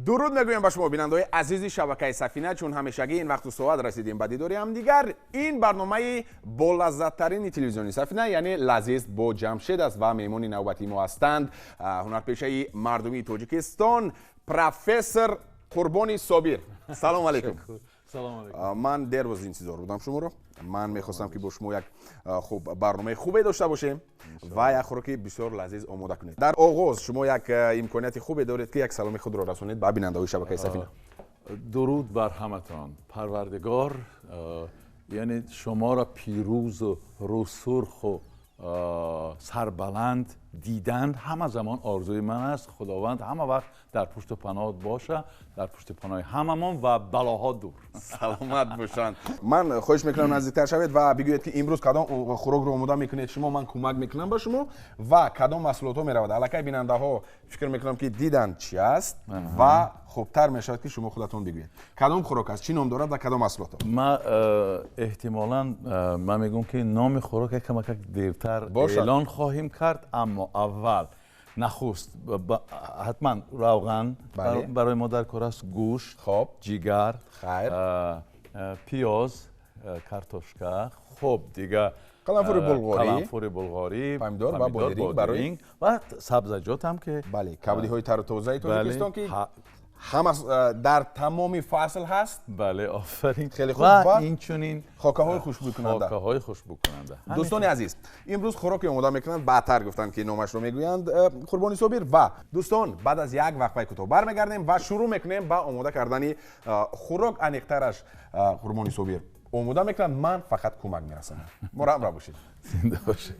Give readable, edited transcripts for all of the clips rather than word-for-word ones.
Дуруд мегӯям ба шумо, бинандаҳои азизи шабакаи Сафина. Чун ҳамешагӣ ин вақту соат расидем ба дидори ҳамдигар. Ин барномаи болаззаттарини телевизиони Сафина, яъне «Лазиз бо Ҷамшед» аст ва меҳмони навбатии мо ҳастанд ҳунарпешаи мардумии Тоҷикистон, профессор Қурбони Собир. Салом алейкум. Салом алейкум. Ман дербоз интизор будам шуморо. Ман мехостам, ки бо шумо як хуб барномаи хубе дошта бошем ва як хӯроки бисёр лазиз омода кунед. Дар оғоз шумо як имконияти хубе доред, ки як саломи худро расонед ба бинандаҳои шабакаи Сафина. Дуруд бар ҳаматон. Парвардигор, яъне, шуморо пирӯзу рӯсурху сарбаланд дидан ҳама замон орзуи ман аст. Худованд ҳама вақт дар пушту паноҳат боша, дар пушти паноҳи ҳамамон ва балоҳо дур. Саломат бошанд. Ман хоҳиш мекунам, наздиктар шавед ва бигӯед, ки имрӯз кадом хӯрокро омода мекунед шумо. Ман кӯмак мекунам ба шумо ва кадом маҳсулотҳо меравад. Аллакай бинандаҳо, фикр мекунам, ки диданд, чи аст, ва хубтар мешавад, ки шумо худатон бигӯед, кадом хӯрок аст, чӣ ном дорад ва кадом маҳсулотҳо. Ман эҳтимолан ман мегӯям, ки номи хӯрок якамакак дертар эълон хоҳем кард, аммо аввал нахуст ҳатман равған барои мо дар кор аст, гӯшт, ҷигар, пиёз, картошка, хуб, дига қаламфури булғорӣ. Қаламфури булғорӣ. Помидор ва бодиринг барои ва сабзаҷот ҳам ки Бале, кабудиҳои тару тозаи Тоҷикистон, ки ҳама дар тамоми фасл ҳаст. Бале, офарин. Хеле хуб. Ва инчунин хокаҳои хушбӯйкунанда. Хокаҳои хушбӯкунанда. Дӯстони азиз, имрӯз хӯроке омода мекунанд, баъдтар гуфтанд, ки номашро мегӯянд Қурбони Собир. Ва дӯстон, баъд аз як вақфаи кӯтоҳ бармегардем ва шурӯъ мекунем ба омода кардани хӯрок. Аниқтараш, Қурбони Собир омода мекунанд, ман фақат кӯмак мерасонам. Моро ҳамроҳ бошед. Зинда бошед.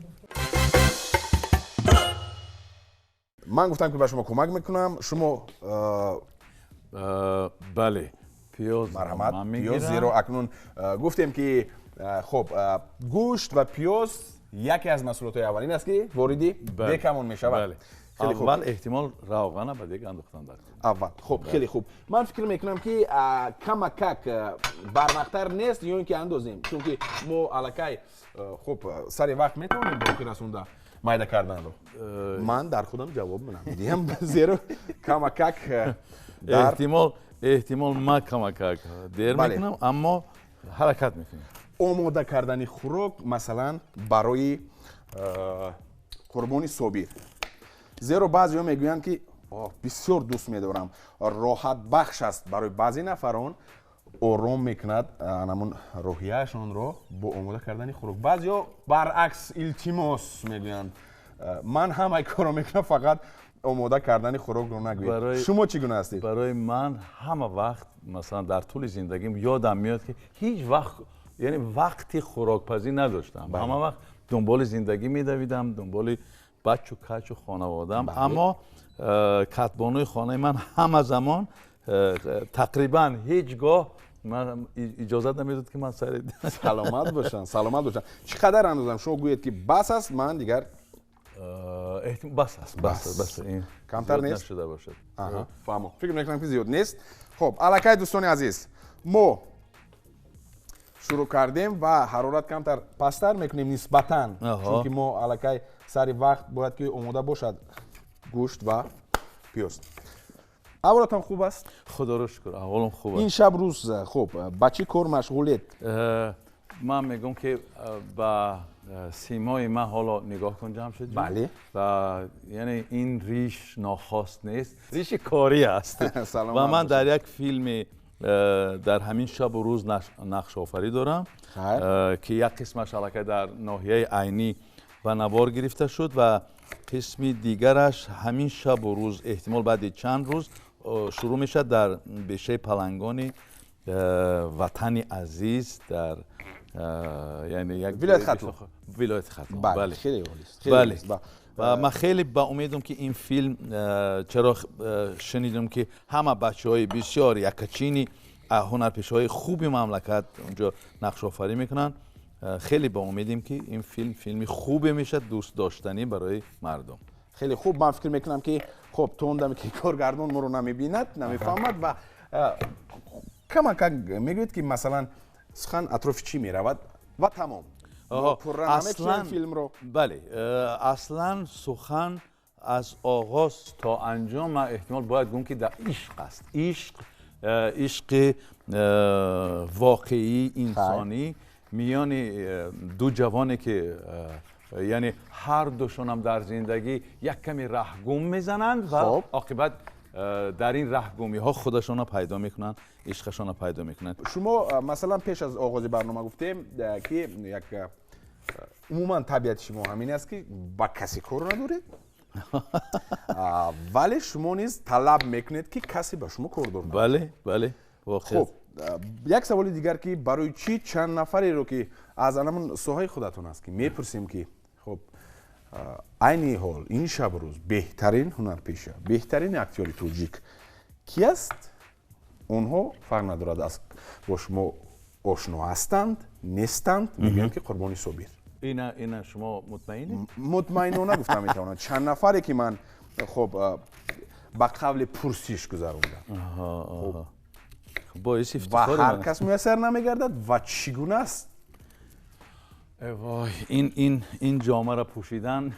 Ман гуфтам, ки ба шумо кӯмак мекунам. Шумо Бале, пиёз. Марҳамат, пиёз, зеро акнун гуфтем, ки хуб, гӯшт ва пиёз яке аз маҳсулотҳои аввалин аст, ки вориди декамон мешавад. Аввал эҳтимол равғана ба дег андохтан дар Аввал хуб, хеле хуб. Ман фикр мекунам, ки камакак барвақттар нест ё ин ки андозем, чунки мо аллакай хуб сари вақт метавонем ба охир расонда майда карданро. Ман дар худам ҷавоб намедиҳам, зеро камакак Эҳтимол ман камакак дер мекунам, аммо ҳаракат мекунем. Омода кардани хӯрок, масалан, барои Қурбони Собир, зеро баъзеҳо мегӯянд, ки бисёр дӯст медорам, роҳатбахш аст барои баъзе нафарон, ором мекунад анамун рӯҳияшонро бо омода кардани хӯрок. Баъзеҳо баръакс, илтимос, мегӯянд, ман ҳамаи корро мекунам, фақат омода кардани хӯрокро нагӯед. Шумо чӣ гуна ҳастед? Барои ман ҳама вақт, масалан, дар тӯли зиндагим ёдам меояд, ки ҳеҷ вақт, яъне, вақти хӯрокпазӣ надоштам. Ҳама вақт дунболи зиндагӣ медавидам, дунболи бачу качу хонаводаам, аммо катбонуи хонаи ман ҳама замон тақрибан ҳеҷ гоҳ ман иҷозат намедод, ки ман сари Саломат бошанд, саломат бошанд. Чӣ қадар андозам? Шумо гӯед, ки бас аст, ман дигар Бас аст, бас аст, бас. Камтар нест? Нашуда бошад. Фаҳмо, фикр мекунам, ки зиёд нест. Хуб, аллакай, дӯстони азиз, мо шурӯъ кардем ва ҳарорат камтар пасттар мекунем нисбатан, чунки мо аллакай сари вақт бояд, ки омода бошад гӯшт ва пиёз. Аҳволатон хуб аст? Худоро шукр, аҳволам хуб аст. Ин шаб рӯз хуб ба чӣ кор машғулед? Ман мегӯям, ки ба симои ман ҳоло нигоҳ кун, Ҷамшед. Бале. Ва яъне ин риш нохост нест, риши корӣ аст. Ва ман дар як филми дар ҳамин шабу рӯз нақшофарӣ дорам, ки як қисмаш аллакай дар ноҳияи Айнӣ ба навор гирифта шуд ва қисми дигараш ҳамин шабу рӯз, эҳтимол баъди чанд рӯз, шурӯъ мешавад дар бешаи Палангони ватани азиз, дар яъне як Вилояти Хатлон. Вилояти Хатлон, бале. Хеле олист. Бале, ва ман хеле ба умедам, ки ин филм, чаро шунидам, ки ҳама бачаҳои бисёр якачини, ҳунарпешаҳои хуби мамлакат онҷо нақшофарӣ мекунанд. Хеле ба умедем, ки ин филм филми хубе мешавад, дӯстдоштанӣ барои мардум. Хеле хуб. Ман фикр мекунам, ки хуб, то он даме ки коргардон моро намебинад, намефаҳмад ва камакак мегӯед, ки масалан сухан атрофи чӣ меравад ва тамом. Аслан филмро. Бале, аслан сухан Аз оғоз то анҷом ман эҳтимол бояд гӯям, ки дар ишқ аст. Ишқ, ишқи воқеӣ, инсонӣ миёни ду ҷавоне, ки яъне ҳар душонам дар зиндагӣ як каме раҳгум мезананд ва оқибат дар ин раҳгумиҳо худашонро пайдо мекунанд, ишқашонро пайдо мекунанд. Шумо, масалан, пеш аз оғози барнома гуфтем, ки як умуман табиати шумо ҳамин аст, ки ба касе кор надоред, вале шумо низ талаб мекунед, ки касе ба шумо кордор. Бале, воқеан. Хуб, як саволи дигар, ки барои чӣ чанд нафареро, ки аз анамун соҳаи худатон аст, ки мепурсем, ки хуб, айни ҳол, ин шабу рӯз беҳтарин ҳунарпеша, беҳтарин актёри тоҷик ки аст, онҳо, фарқ надорад, аз бо шумо ошно ҳастанд, нестанд, мегӯянд, ки Қурбони Собир. Ина шумо мутмаинед? Мутмаинона гуфта метавонам. Чанд нафаре, ки ман, хуб, ба қавли пурсиш гузарондам. Боиси ва ҳар кас муяссар намегардад. Ва чӣ гуна аст? Вой, ин ҷомаро пӯшидан,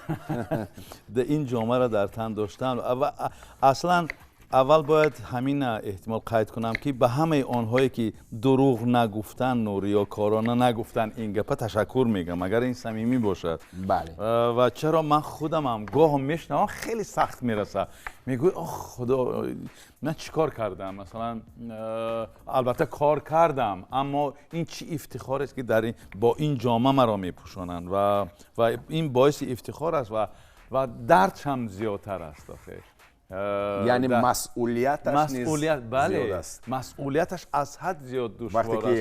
ин ҷомаро дар тан доштан. Ва аслан аввал бояд ҳамин эҳтимол қайд кунам, ки ба ҳамаи онҳое, ки дурӯғ нагуфтану риёкорона нагуфтан ин гапа, ташаккур мегӯям, агар ин самимӣ бошад. Ва чаро ман худамам гоҳо мешунавам, хеле сахт мерасад, мегӯй: «Ох, худо, ман чӣ кор кардам?» Масалан, албатта кор кардам, аммо ин чӣ ифтихорест, ки дар бо ин ҷома маро мепӯшонанд ва ин боиси ифтихор аст ва дардш ҳам зиёдтар аст охе. Яъне масъулияташ низ зиёд аст. Масъулияташ аз ҳад зиёд душвор. Вақте ки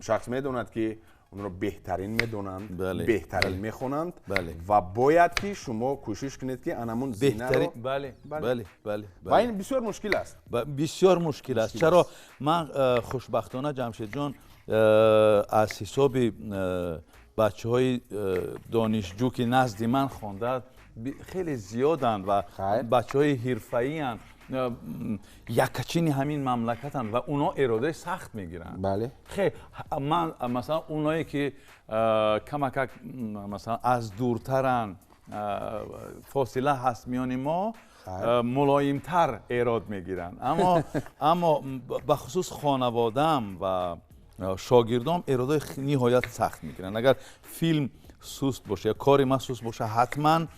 шахс медонад, ки онро беҳтарин медонанд, беҳтарин мехонанд ва бояд ки шумо кӯшиш кунед, ки анамун зинаро. Ва ин бисёр мушкил аст. Бисёр мушкил аст. Чаро ман хушбахтона, Ҷамшедҷон, аз ҳисоби бачаҳои донишҷӯ, ки назди ман хондаанд, хеле зиёданд ва бачаҳои ҳирфаиянд, якачини ҳамин мамлакатанд ва онҳо иродаи сахт мегиранд. Ман, масалан, оное ки камакак, масалан, аз дуртаранд, фосила ҳаст миёни мо, мулоимтар эрод мегиранд, аммо бахусус хонаводаам ва шогирдом эродои ниҳоят сахт мегиранд. Агар филм суст боша ё кори ман суст боша, ҳатман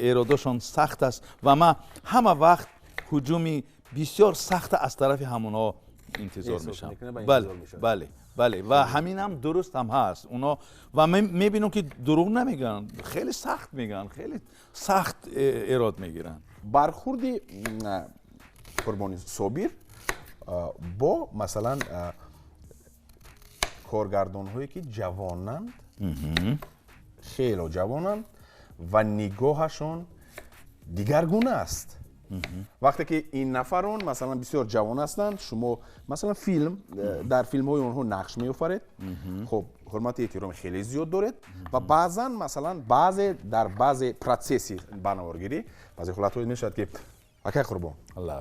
эродошон сахт аст ва ман ҳама вақт ҳуҷуми бисёр сахта аз тарафи ҳамонҳо интизор мешавам. Бале, ва ҳамин ҳам дуруст ҳам ҳаст. Оно ва мебинам, ки дурӯғ намегӯянд, хеле сахт мегӯянд, хеле сахт эрод мегиранд. Бархурди Қурбони Собир бо, масалан, коргардонҳое, ки ҷавонанд, хело ҷавонанд ва нигоҳашон дигаргуна аст, вақте ки ин нафарон, масалан, бисёр ҷавон ҳастанд, шумо, масалан, филм дар филмҳои онҳо нақш меофаред, хуб, ҳурмати эҳтироми хеле зиёд доред ва баъзан, масалан, баъзе дар баъзе процесси банаворгирӣ баъзе ҳолатҳое мешавад, ки: «Акай Қурбон,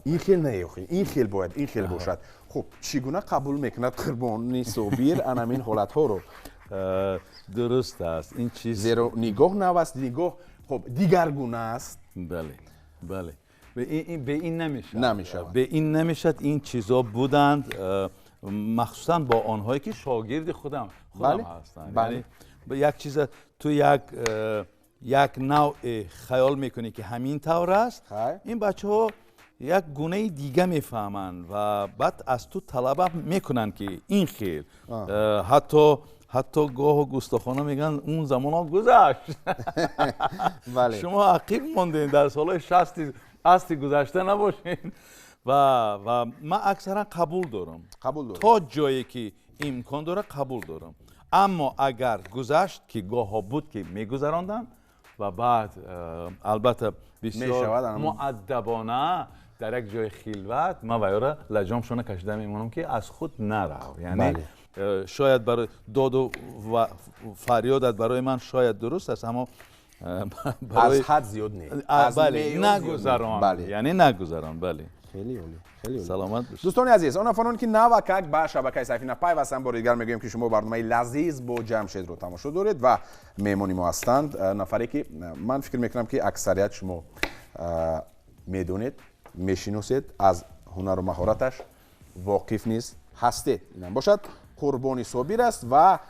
ин хел не, ин хел бояд, ин хел бошад». Хуб, чӣ гуна қабул мекунад Қурбони Собир анамин ҳолатҳоро? Дуруст аст ин чиз. Зеро нигоҳ нав аст, нигоҳ, хуб, дигаргуна аст. Бале, бе ин намешавад. Намешавад. Бе ин намешавад. Ин чизо буданд, махсусан бо онҳое, ки шогирди худам ҳастанд. Як чиза ту як навъе хаёл мекунӣ, ки ҳамин тавр аст, ин бачаҳо як гунаи дига мефаҳманд ва баъд аз ту талаба мекунанд, ки ин хел. Ҳатто гоҳу густохона мегӯянд: «Он замонҳо гузашт, шумо ақиб мондед, дар солҳои 60-и асри гузашта набошед». Ва ман аксаран қабул дорам. Қабул дорам. То ҷое ки имкон дорад, қабул дорам, аммо агар гузашт, ки гоҳҳо буд, ки мегузарондам ва баъд албатта бисёр муаддабона дар як ҷои хилват ман ваёра лаҷомшона кашида мемонам, ки аз худ нарав. Яъне шояд барои доду ва фарёдат барои ман шояд дуруст аст, аммо Аз ҳад зиёд не, бале, нагузарон, яъне нагузарон, бале. Хеле олӣ, хеле олӣ. Саломат бошед. Дӯстони азиз, он нафароне ки навакак ба шабакаи Сафина пайвастанд, бори дигар мегӯем ки шумо барномаи лазиз бо Ҷамшедро тамошо доред ва меҳмони мо ҳастанд нафаре ки ман фикр мекунам ки аксарият шумо медонед, мешиносед, аз ҳунару маҳораташ воқиф низ ҳастед. Инам бошад Қурбони Собир аст ва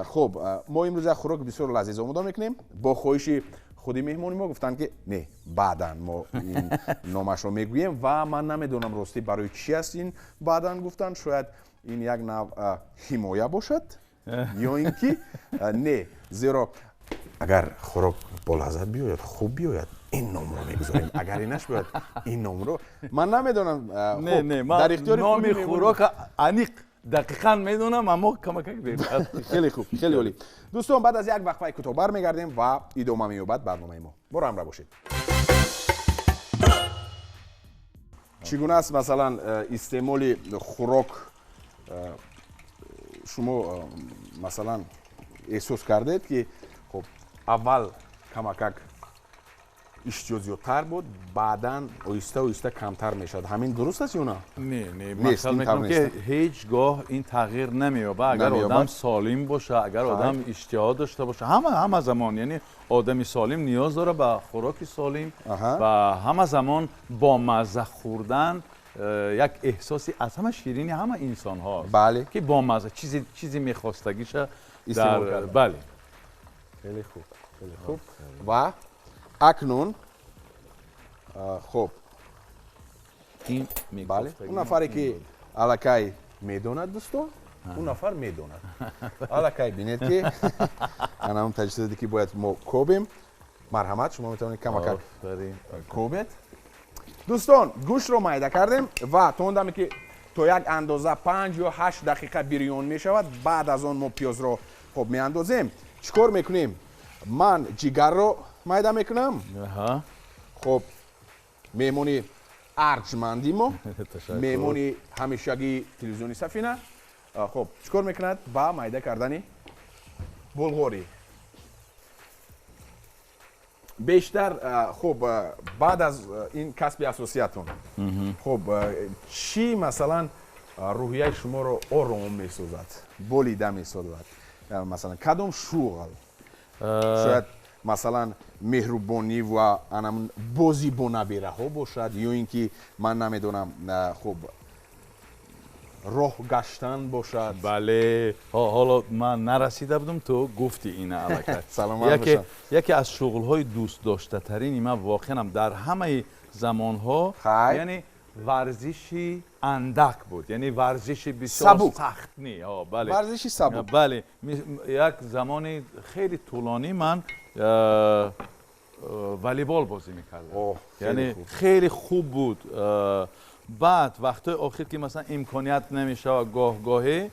хуб, мо имрӯз як хӯроки бисёр лазиз омода мекунем. Бо хоҳиши худи меҳмони мо гуфтанд ки не, баъдан мо ин номашро мегӯем ва ман намедонам ростӣ барои чӣ аст ин баъдан гуфтанд. Шояд ин як нав ҳимоя бошад ё ин ки не, зеро агар хӯрок бо лаззат биёяд, хуб биёяд, ин номро мегузорем, агар инаш биёяд, ин номро ман намедонам. Не, не, ман номи хӯрока аниқ дақиқан медонам, аммо камакак дертар. Хеле хуб, хеле олӣ. Дӯстон, баъд аз як вақфаи кӯтоҳ бармегардем ва идома меёбад барномаи мо. Моро ҳамроҳ бошед. Чӣ гуна аст масалан истеъмоли хӯрок? Шумо масалан эҳсос кардед ки хуб аввал камакак иштиҳо зиёдтар буд, баъдан оҳиста оҳиста камтар мешавад. Ҳамин дуруст аст ё на? Не, не, ман хаёл мекунам ки ҳеҷ гоҳ ин тағйир намеёбад. Агар одам солим бошад, агар одам иштиҳо дошта бошад, ҳама замон, яъне одами солим ниёз дорад ба хӯроки солим ва ҳама замон бо мазза хӯрдан як эҳсоси аз ҳама ширини ҳама инсонҳост, ки бо мазза чизи мехостагиша истеъмол кардан. Бале. Хеле хуб, хеле хуб. Ва акнун хуб, бале, он нафаре ки аллакай медонад, дӯстон, он нафар медонад. Аллакай бинед ки ана он таҷҳизоте ки бояд мо кобем. Марҳамат, шумо метавонед камакак кобед. Дӯстон, гӯштро майда кардем ва то он даме ки то як андоза 5 ё 8 дақиқа бирён мешавад, баъд аз он мо пиёзро хуб меандозем. Чӣ кор мекунем? Ман ҷигарро майда мекунам. Хуб, меҳмони арҷманди мо, меҳмони ҳамешагии телевизиони Сафина, хуб чӣ кор мекунад? Ба майда кардани булғорӣ. Бештар хуб баъд аз ин касби асосиятон, хуб чӣ масалан рӯҳияи шуморо ором месозад, болида месозад? Масалан кадом шуғл? Шояд масалан меҳрубонӣ ва анам бозӣ бо набираҳо бошад, ё ин ки ман намедонам, хуб роҳ гаштан бошад. Бале, ҳоло ман нарасида будам, ту гуфти ина аллакай. Саломат бошам. Яке аз шуғлҳои дӯстдоштатарини ман воқеан дар ҳамаи замонҳо, яъне варзиши андак буд, яъне варзиши бисёр сахт не. Бале, варзиши сабук. Бале, як замони хеле тӯлонӣ ман волейбол бозӣ мекардам, яъне хеле хуб буд. Баъд вақтҳои охир ки масалан имконият намешавад гоҳ-гоҳе,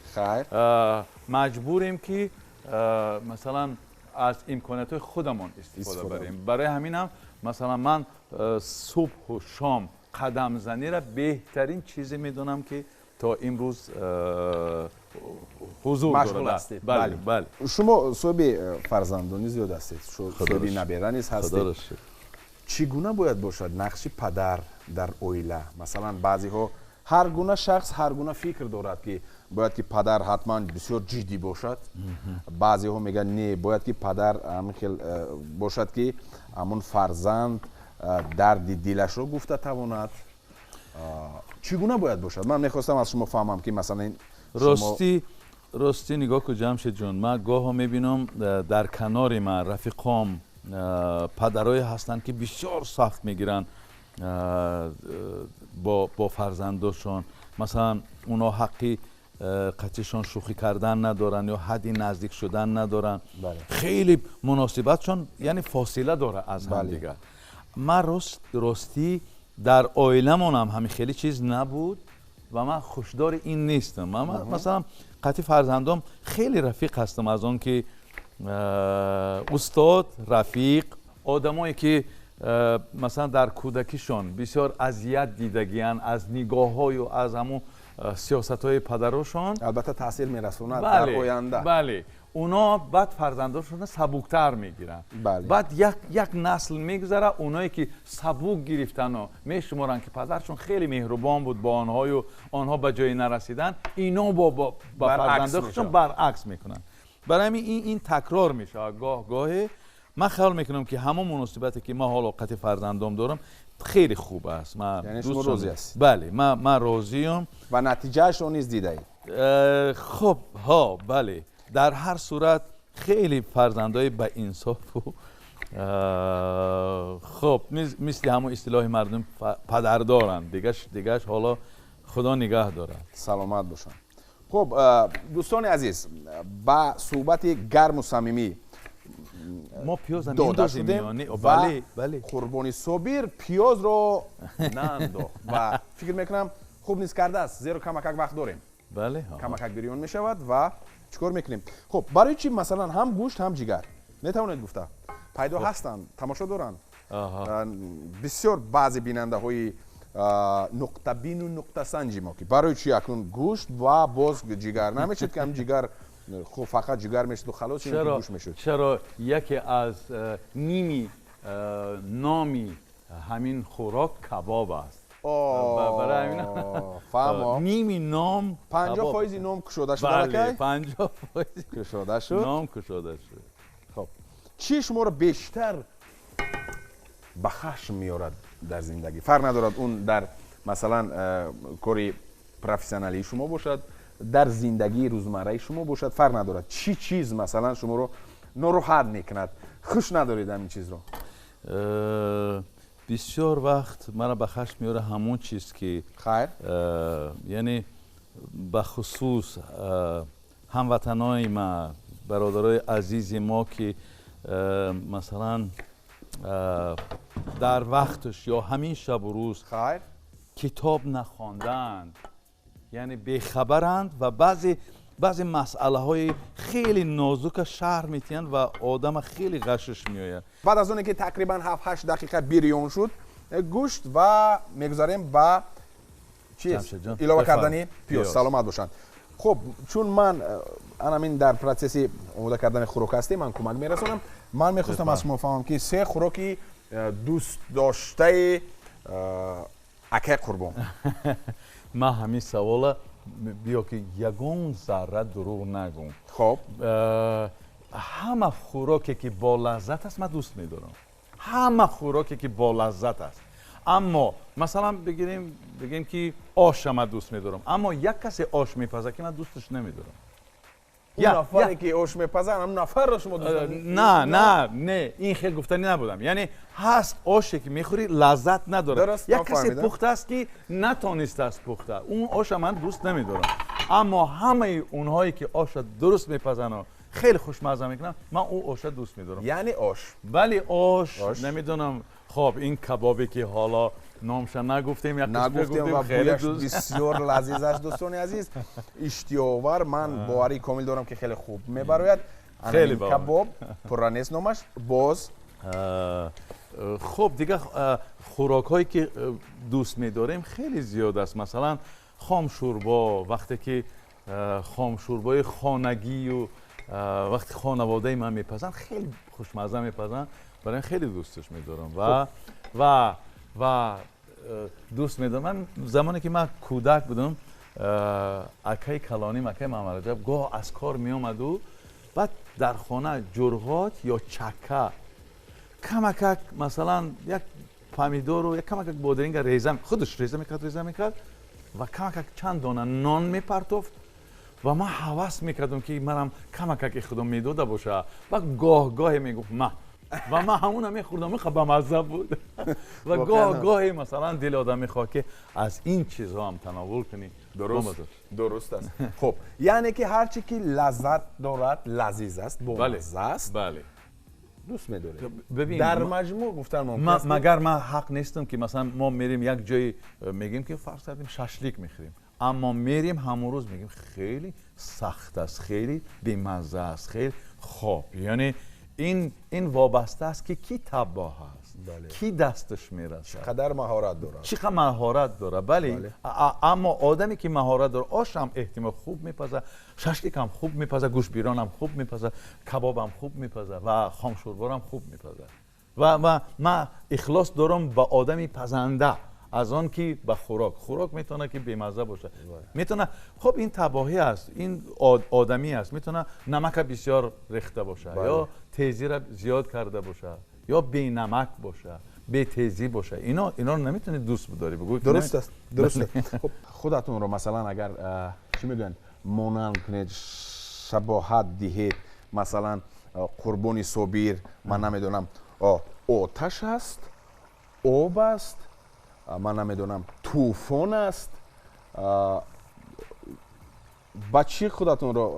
маҷбурем ки масалан аз имкониятҳои худамон истифода барем. Барои ҳамин ҳам масалан ман субҳу шом қадамзаниро беҳтарин чизе медонам ки то имрӯз ҳузур дорад. Бале, бале. Шумо соҳиби фарзандони зиёд ҳастед, соҳиби набера низ ҳастед. Чӣ гуна бояд бошад нақши падар дар оила? Масалан баъзеҳо, ҳар гуна шахс ҳар гуна фикр дорад ки бояд ки падар ҳатман бисёр ҷиддӣ бошад. Баъзеҳо мегӯянд не, бояд ки падар ҳамин хел бошад ки ҳамон фарзанд дарди дилашро гуфта тавонад. Чӣ гуна бояд бошад? Ман мехостам аз шумо фаҳмам ки масалан ростӣ нигоҳ кун Ҷамшедҷон, ман гоҳо мебинам дар канори ман рафиқом падарое ҳастанд ки бисёр сахт мегиранд бо фарзандошон. Масалан онҳо ҳаққи қатишон шӯхӣ кардан надоранд ё ҳадди наздик шудан надоранд. Хеле муносибатшон яъне фосила дорад аз ҳамдигар. Ман ростӣ дар оиламонам ҳамин хеле чиз набуд ва ман хушдори ин нестам. Ман масалан қатъи фарзандом хеле рафиқ ҳастам, аз он ки устод, рафиқ, одамое ки масалан дар кӯдакишон бисёр азият дидагиянд аз нигоҳҳою аз ҳамун сиёсатҳои падарошон, албатта таъсир мерасонад дар оянда. Бале, Уно баъд фарзандошонро сабуктар мегиранд. Баъд як насл мегузарад, оное ки сабук гирифтану мешуморанд ки падаршон хеле меҳрубон буд бо онҳою онҳо ба ҷое нарасиданд, ино ба фарзандои худшон баръакс мекунанд. Барои ҳамин ин такрор мешавад гоҳ гоҳе. Ман хаёл мекунам ки ҳамон муносибате ки ман ҳоло қати фарзандом дорам хеле хуб аст. Яъне шумо розӣ ҳастед? Бале, ман розиам. Ва натиҷаашро низ дидаед? Хуб, ҳа, бале. Дар ҳар сурат хеле фарзандои ба инсофу хуб, мисли ҳамон истилоҳи мардум падар доранд. Дигаш ҳоло худо нигаҳ дорад. Саломат бошанд. Хуб, дӯстони азиз, ба суҳбати гарму самимӣ мо пиёза дода шудем ва Қурбони Собир пиёзро наандохт ва фикр мекунам хуб низ кардааст, зеро камакак вақт дорем. Камакак бирён мешавад ва чӣ кор мекунем? Хуб, барои чӣ масалан ҳам гӯшт ҳам ҷигар метавонед гуфта пайдо ҳастанд, тамошо доранд. Бисёр баъзе бинандаҳои нуқтабину нуқтасанҷи мо ки барои чӣ акнун гӯшт ва боз ҷигар намешуд ки ҳам ҷигар хуб фақат ҷигар мешуд халос гӯшт мешуд. Чаро яке аз ними номи ҳамин хӯрок кабоб аст. Фаҳмо. Ними ном 50% ном кушода шуд. Бале, 50% кушода шуд. Ном кушода шуд. Хуб, чӣ шуморо бештар ба хашм меорад дар зиндагӣ? Фарқ надорад он дар масалан кори профессионалии шумо бошад, дар зиндагии рӯзмарраи шумо бошад, фарқ надорад. Чӣ чиз масалан шуморо нороҳат мекунад, хуш надоред ҳамин чизро? Бисёр вақт маро ба хашм меорад ҳамон чиз ки хайр, яъне бахусус ҳамватанои ма, бародарои азизи мо ки масалан дар вақташ ё ҳамин шабу рӯз хайр китоб нахонданд, яъне бехабаранд ва баъзе масъалаҳои хеле нозука шарҳ медиҳанд ва одама хеле ғашш меояд. Баъд аз оне ки тақрибан 7-8 дақиқа бирён шуд гӯшт ва мегузарем ба чиз илова кардани пиёз. Саломат бошанд. Хуб, чун ман анамин дар процесси омода кардани хӯрок ҳастем, ман кӯмак мерасонам. Ман мехостам аз шумо фаҳмам ки се хӯроки дӯст доштаи акай Қурбон. Ман ҳамин савола биё ки ягон зарра дурӯғ нагӯм. Хуб, ҳама хӯроке ки бо лаззат аст ман дӯст медорам. Ҳама хӯроке ки бо лаззат аст. Аммо масалан бигем ки оша ман дӯст медорам, аммо як касе ош мепазад ки ман дӯсташ намедорам. Нафаре ки ош мепазад, ҳам нафарро шумо дӯст надоред? На, на, не, ин хел гуфтанӣ набудам. Яъне ҳаст оше ки мехӯрӣ лаззат надорад. Як касе пухтааст ки натонистааст пухта, он оша ман дӯст намедорам. Аммо ҳамаи онҳое ки оша дуруст мепазанд, хеле хушмазза мекунанд, ман он оша дӯст медорам. Яъне ош? Бале, ош. Намедонам, хоб ин кабобе ки ҳоло номша нагуфтем, як нагуфтем ва бӯяш бисёр лазиз аст, дӯстони азиз. Иштиҳоовар, ман боварии комил дорам ки хеле хуб мебарояд. Хеле кабоб пурра нест номаш. Боз хуб, дигар хӯрокҳое ки дӯст медорем хеле зиёд аст. Масалан хомшӯрбо, вақте ки хомшӯрбои хонагию вақте хонаводаи ман мепазанд, хеле хушмазза мепазанд, барои хеле дӯсташ медорам ва ва дӯст медорам. Ман замоне ки ман кӯдак будам, акаи калоним, акаи Муҳаммадраҷаб, гоҳ аз кор меомаду баъд дар хона ҷурғот ё чакка камакак масалан як помидору як камакак бодринга реза, худаш реза мекард ва камакак чанд дона нон мепартофт ва ман ҳавас мекардам ки манам камакак худо медода боша ва гоҳ-гоҳе мегуфт ма ва ман ҳамона мехӯрдам, ин бамазза буд. Ва гоҳ-гоҳе масалан дили одам мехоҳад ки аз ин чизҳо ҳам тановул кунӣ. Дуруст аст. Хуб, яъне ки ҳар чи ки лаззат дорад, лазиз аст, бомазза аст, бале, дӯст медоред. Дар маҷмӯъ гуфтан мумкин аст. Магар ман ҳақ нестам ки масалан мо мерем як ҷое мегӯем ки фарз кардем шашлик мехӯрем, аммо мерем ҳамон рӯз мегӯем хеле сахт аст, хеле бемазза аст, хеле хоб. Яъне ин вобаста аст ки ки табоҳ аст. нест. Ки дасташ мерасад? Чӣ қадар маҳорат дорад? Чӣ қадар маҳорат дорад, бале. Аммо одаме ки маҳорат дорад, ош ҳам эҳтимол хуб мепазад, шашлик ҳам хуб мепазад, гӯштбирон ҳам хуб мепазад, кабоб ҳам хуб мепазад ва хомшӯрбор ҳам хуб мепазад. Ва ман ихлос дорам ба одами пазанда аз он ки ба хӯрок. Хӯрок метавонад ки бемазза бошад. Метавонад, хуб ин табоҳӣ аст, ин одамӣ аст, метавонад намака бисёр рехта бошад ё тезиро зиёд карда бошад ё бенамак бошад, бетезӣ бошад. Иноро наметавонӣ дӯст бидорӣ, бигӯ. Дуруст аст, дуруст аст. Хуб, худатонро масалан агар чӣ мегӯянд, монанд кунед, шабоҳат диҳед, масалан Қурбони Собир, ман намедонам, оташ аст, об аст, ман намедонам, тӯфон аст, ба чӣ худатонро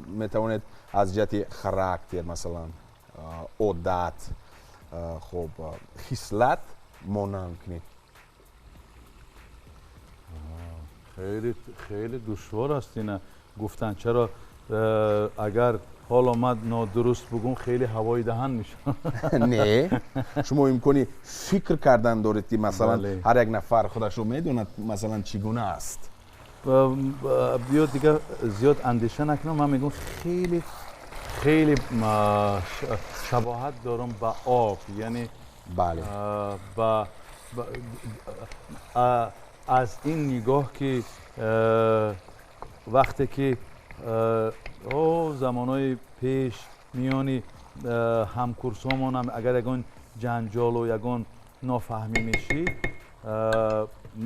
метавонед аз ҷиҳати характер, масалан одат, хуб, хислат монанд кунед? Хеле хеле душвор аст ина гуфтан. Чаро агар ҳоло ман нодуруст бигӯм, хеле ҳавои даҳан мешавам. Не, шумо имкони фикр кардан доред ки масалан ҳар як нафар худашро медонад, масалан чӣ гуна аст. Биё дигар зиёд андеша накунам. Ман мегӯям хеле хеле шабоҳат дорам ба об, яъне бале, ба аз ин нигоҳ ки вақте ки замонҳои пеш миёни ҳамкурсомонам агар ягон ҷанҷолу ягон нофаҳмӣ мешид,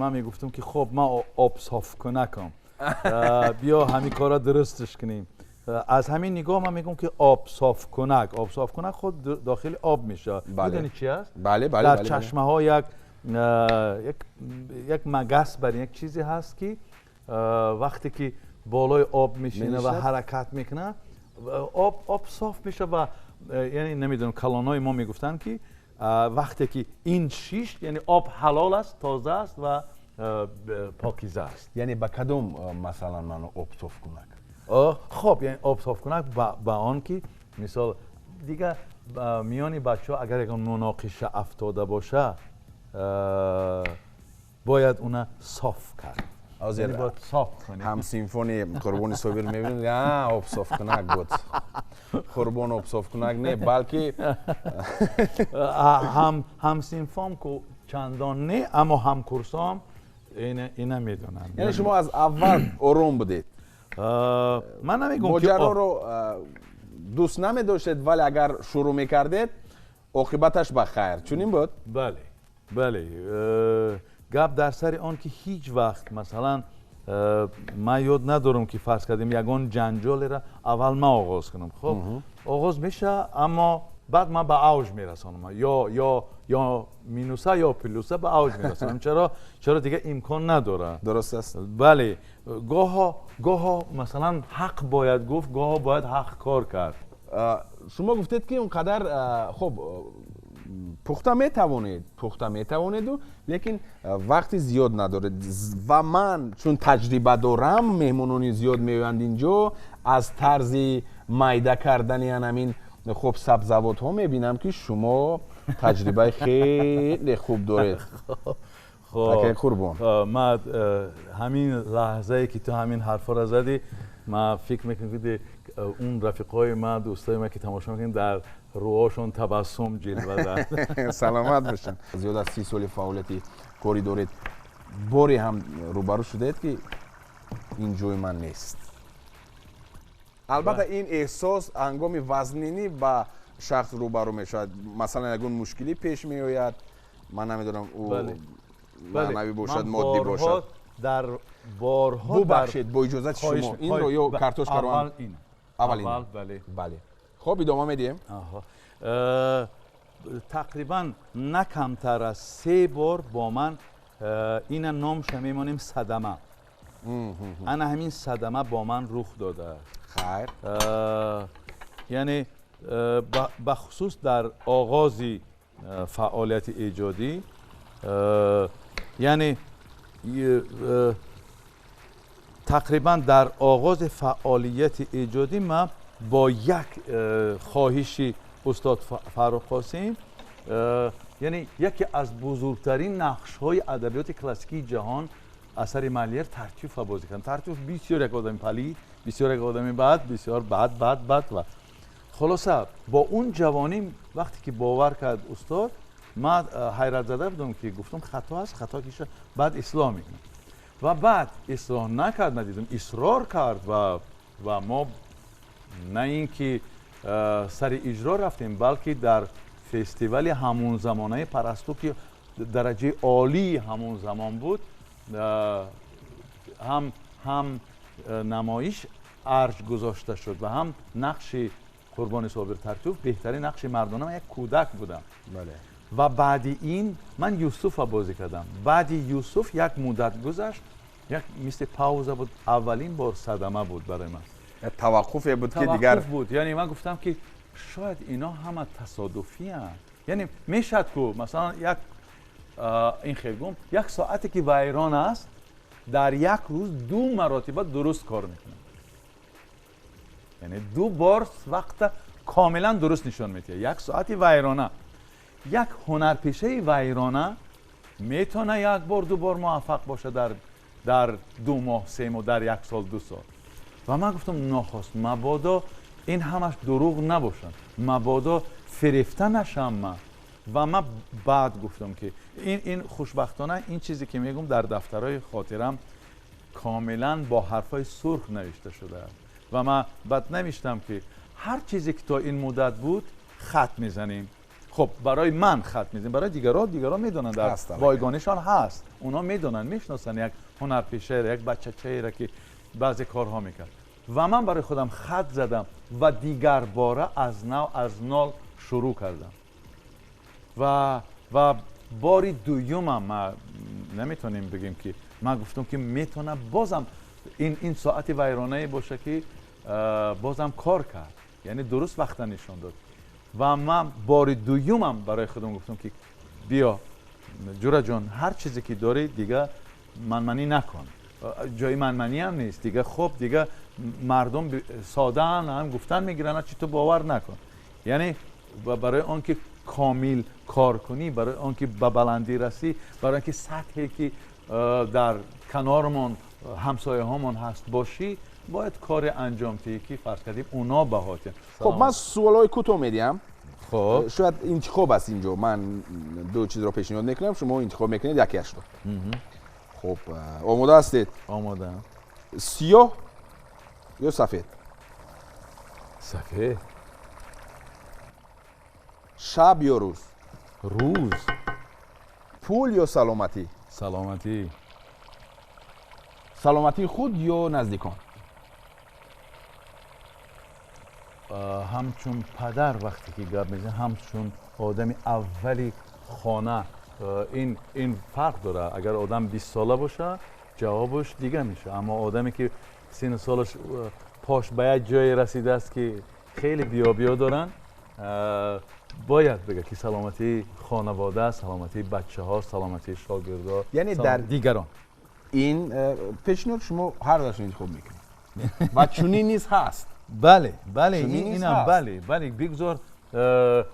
ман мегуфтам ки хоб, ман об софкунакам, биё ҳамин корро дурусташ кунем. Аз ҳамин нигоҳ ман мегӯям ки об софкунак, об софкунак худ дохили об мешавад. Медонӣ чи аст? Бале, бале. Дар чашмаҳо як магас бар як чизе ҳаст ки вақте ки болои об мешинад ва ҳаракат мекунад, об соф мешавад. Ва яъне намедонам, калонҳои мо мегуфтанд ки вақте ки ин шишт, яъне об ҳалол аст, тоза аст ва покиза аст. Яъне ба кадом масалан маъно об софкунак? Хоб, яъне об софкунак ба он ки мисол дигар миёни бачаҳо агар ягон муноқиша афтода боша, бояд уна соф кард. Ҳамсинфони Қурбони Собир мебинед, об софкунак буд. Қурбон об софкунак не, балки ҳамсинфом ку чандон не, аммо ҳамкурсом ина медонанд. Яъне шумо аз аввал ором будед? Ман намегӯям ки моҷароро дӯст намедоштед, вале агар шурӯъ мекардед, оқибаташ ба хайр. Чунин буд? Бале, бале. Гап дар сари он ки ҳеҷ вақт масалан ман ёд надорам ки фарз кардем ягон ҷанҷолеро аввал ман оғоз кунам. Хоб, оғоз мешавад, аммо баъд ман ба авҷ мерасонам, ё минуса ё плюса ба авҷ мерасонам. Чаро дигар имкон надорад. Дуруст аст. Бале, гоҳо масалан ҳақ бояд гуфт, гоҳо бояд ҳақ кор кард. Шумо гуфтед ки он қадар хоб пухта метавонеду, лекин вақти зиёд надоред. Ва ман чун таҷриба дорам, меҳмонони зиёд меоянд инҷо, аз тарзи майда кардани ҳамин хуб сабзавотҳо мебинам ки шумо таҷрибаи хеле хуб доред. Акай Қурбон, ман ҳамин лаҳзае ки ту ҳамин ҳарфҳоро задӣ, ман фикр мекунам ки он рафиқҳои ман, дӯстои ман ки тамошо мекунанд, дар рӯҳошон табассум ҷилва зад. Саломат бошанд. Зиёд аз 30 соли фаъолияти корӣ доред, боре ҳам рӯбарӯ шудаед ки ин ҷои ман нест? Албатта ин эҳсос ҳангоми вазнинӣ ба шахс рӯбарӯ мешавад. Масалан ягон мушкилӣ пеш меояд, ман намедонам, ӯ маънавӣ бошад, моддӣ бошад. Дар борҳо бубахшед, бо иҷозати шумо инро ё картошкаро аввал ин. Бале. Хоб, идома медиҳем. Тақрибан на камтар аз 3 бор бо ман ина номша мемонем садама. Ана ҳамин садама бо ман рух додааст. Хайр. Яъне бахусус дар оғози фаъолияти эҷодӣ, яъне тақрибан дар оғози фаъолияти эҷодӣ ман бо як хоҳиши устод Фаррух Қосим Яъне яке аз бузургтарин нақшҳои адабиёти классикии ҷаҳон асари Молер Тартюфа бозӣ кардам. Тартюф бисёр як одами палид, бисёр як одами бад, бисёр бад бад бад. Ва хулоса бо он ҷавонӣ вақте ки бовар кард устод, ман ҳайратзада будам ки гуфтам хато аст, хато ки баъд ислоҳ мекунам. Ва баъд ислоҳ накард, надидам, исрор кард ва мо на ин ки сари иҷро рафтем, балки дар фестивали ҳамон замонаи Парасту ки дараҷаи олии ҳамон замон буд, ҳам намоиш арҷ гузошта шуд ва ҳам нақши Қурбони Собир Тартюф беҳтарин нақши мардона, ман як кӯдак будам. Ва баъди ин ман Юсуфа бозӣ кардам. Баъди Юсуф як муддат гузашт, як мисли пауза буд, аввалин бор садама буд барои ман. Таваққуфе буд ки дигар таваққуф буд. Яъне ман гуфтам ки шояд ино ҳама тасодуфиянд. Яъне мешавад ку масалан як ин хел гум, як соате ки вайрон аст, дар як рӯз ду маротиба дуруст кор мекунад. Яъне ду бор вақта комилан дуруст нишон медиҳад. Як соати вайрона. Як ҳунарпешаи вайрона метавонад як бор, ду бор муваффақ бошад дар 2 моҳ, 3 моҳ, дар 1 сол, 2 сол. Ва ман гуфтам нохост мабодо ин ҳамаш дурӯғ набошад, мабодо фирефта нашам ман. Ва ман баъд гуфтам ки ин хушбахтона ин чизе ки мегӯм дар дафтарҳои хотирам комилан бо ҳарфҳои сурх навишта шудааст. Ва ман баъд навиштам ки ҳар чизе ки то ин муддат буд хат мезанем. Хуб, барои ман хат мезанем, барои дигарон медонанд, дар бойгонишон ҳаст, онҳо медонанд, мешиносанд як ҳунарпешаеро, як бачачаеро ки баъзе корҳо мекард. Ва ман барои худам хат задам ва дигар бора аз нав, аз нол шурӯъ кардам. Ва бори дуюмам ма наметавонем бигем ки ман гуфтам ки метавонам бозам ин соати вайронае боша ки бозам кор кард, яъне дуруст вақта нишон дод. Ва ман бори дуюмам барои худам гуфтам ки биё ҷураҷон, ҳар чизе ки дорӣ дига манманӣ накун, ҷои манманӣ ҳам нест дига. Хуб, дига мардум содаанд, ҳам гуфтан мегиранд, чи ту бовар накун. Яъне барои он ки комил кор кунӣ, барои он ки ба баландӣ расӣ, барои он ки сатҳе ки дар канормон ҳамсояҳомон ҳаст бошӣ, бояд коре анҷом диҳӣ ки фарз кардем اونا баҳотианд. Хуб, ман суолҳои кӯтоҳ медиҳам. Хуб, шояд интихоб аст инҷо. Ман ду чизро пешниҳод мекунам, шумо интихоб мекунед якеашро. Хуб, омода ҳастед? Омодаам. Сиёҳ ё сафед? Сафед. Шаб ё рӯз? Рӯз. Пул ё саломатӣ? Саломатӣ. Саломатии худ ё наздикон? Ҳамчун падар вақте ки гап мезанем, ҳамчун одами аввали хона, ин фарқ дорад. Агар одам 20 сола боша, ҷавобаш дига мешавад. Аммо одаме ки сину солаш пош ба як ҷое расидааст ки хеле биёбиё доранд, бояд бигӯяд ки саломатии хонавода, саломатии бачаҳо, саломатии шогирдо, яъне дар дигарон. Ин пешниҳод шумо ҳар дашро интихоб мекунед ва чунин низ ҳаст. Бале, бале, инам бале, бале, бигзор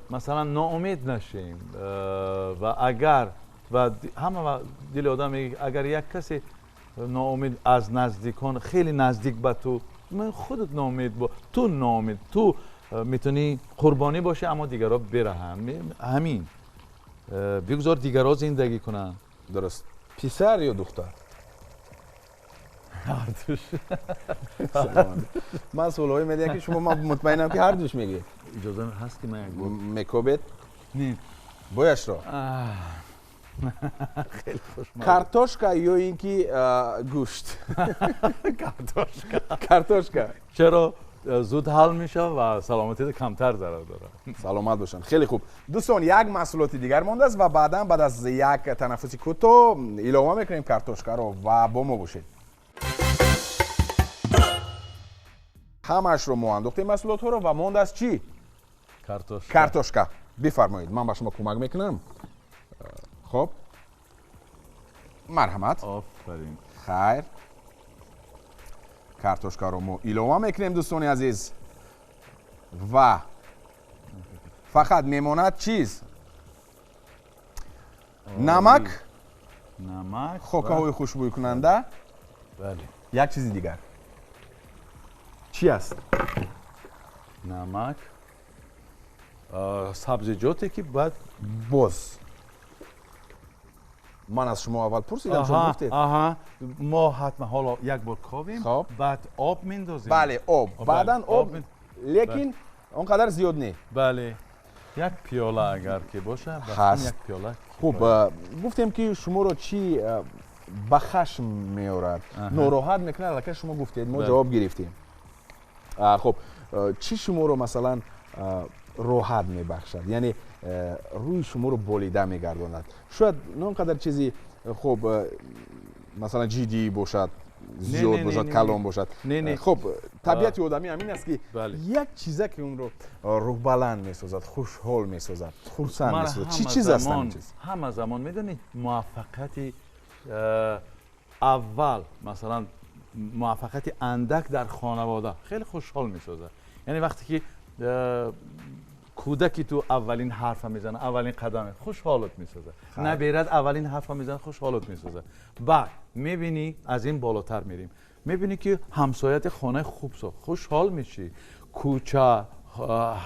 масалан ноумед нашем. Ва агар ва ҳама дили одам мегӯяд агар як касе ноумед аз наздикон, хеле наздик ба ту, ман худат ноумед бо ту, ноумед ту метавонӣ қурбонӣ бошӣ, аммо дигарро бераҳм. Ҳамин бигзор дигарро зиндагӣ кунанд. Дуруст. Писар ё духтар? Ҳардуш. Ман суолҳое медиҳам ки шумо, ман мутмаинам ки ҳардуш мегӯед. Иҷоза ҳаст ки ман як бор мекобед? Не. Бояшро. Хеле хушмаза. Картошка ё ин ки гӯшт? Картошка. Картошка. Чаро зуд ҳал мешавад ва саломатиро камтар зарар дорад. Саломат бошанд. Хеле хуб. Дӯстон, як маҳсулоти дигар мондааст ва баъдан баъд аз як танаффуси кӯтоҳ илова мекунем картошкаро ва бо мо бошед. Ҳамаашро мо андохтем маҳсулотҳоро ва мондааст чӣ? Картошка. Картошка. Бифармоед, ман ба шумо кӯмак мекунам. Хуб, марҳамат. Офарин. Хайр, картошкаро мо илова мекунем дӯстони азиз ва фақат мемонад чиз? Намак, намак, хокаҳои хушбӯйкунанда. Бале. Як чизи дигар. Чӣ аст? Намак, сабзиҷоте ки баъд боз ман аз шумо аввал пурсидам, шумо гуфтед. Аҳа, мо ҳатман ҳоло як бор ковем, баъд об мендозем. Бале, об. Баъдан об, лекин он қадар зиёд не. Бале. Як пиёла агар ки бошад, як пиёла. Хуб, гуфтем ки шуморо чӣ ба хашм меорад, нороҳат мекунад, аллакай шумо гуфтед, мо ҷавоб гирифтем. Хуб, чӣ шуморо масалан роҳат мебахшад, яъне рӯи шуморо болида мегардонад? Шояд на он қадар чизи хуб, масалан ҷиддӣ бошад, зиёд бошад, калон бошад. Хуб, табиати одамӣ ҳамин аст ки як чизе ки онро рӯҳбаланд месозад, хушҳол месозад, хурсанд месозад. Чӣ чиз аст ҳамин чиз? Ҳама замон медонед, муваффақияти аввал, масалан муваффақияти андак дар хонавода хеле хушҳол месозад. Яъне вақте ки кӯдаки ту аввалин ҳарфа мезанад, аввалин қадаме, хушҳолат месозад. Наберат аввалин ҳарфа мезанад, хушҳолат месозад. Баъд мебинӣ аз ин болотар мерим, мебинӣ ки ҳамсояти хонаи хуб сохт, хушҳол мешӣ. Кӯча,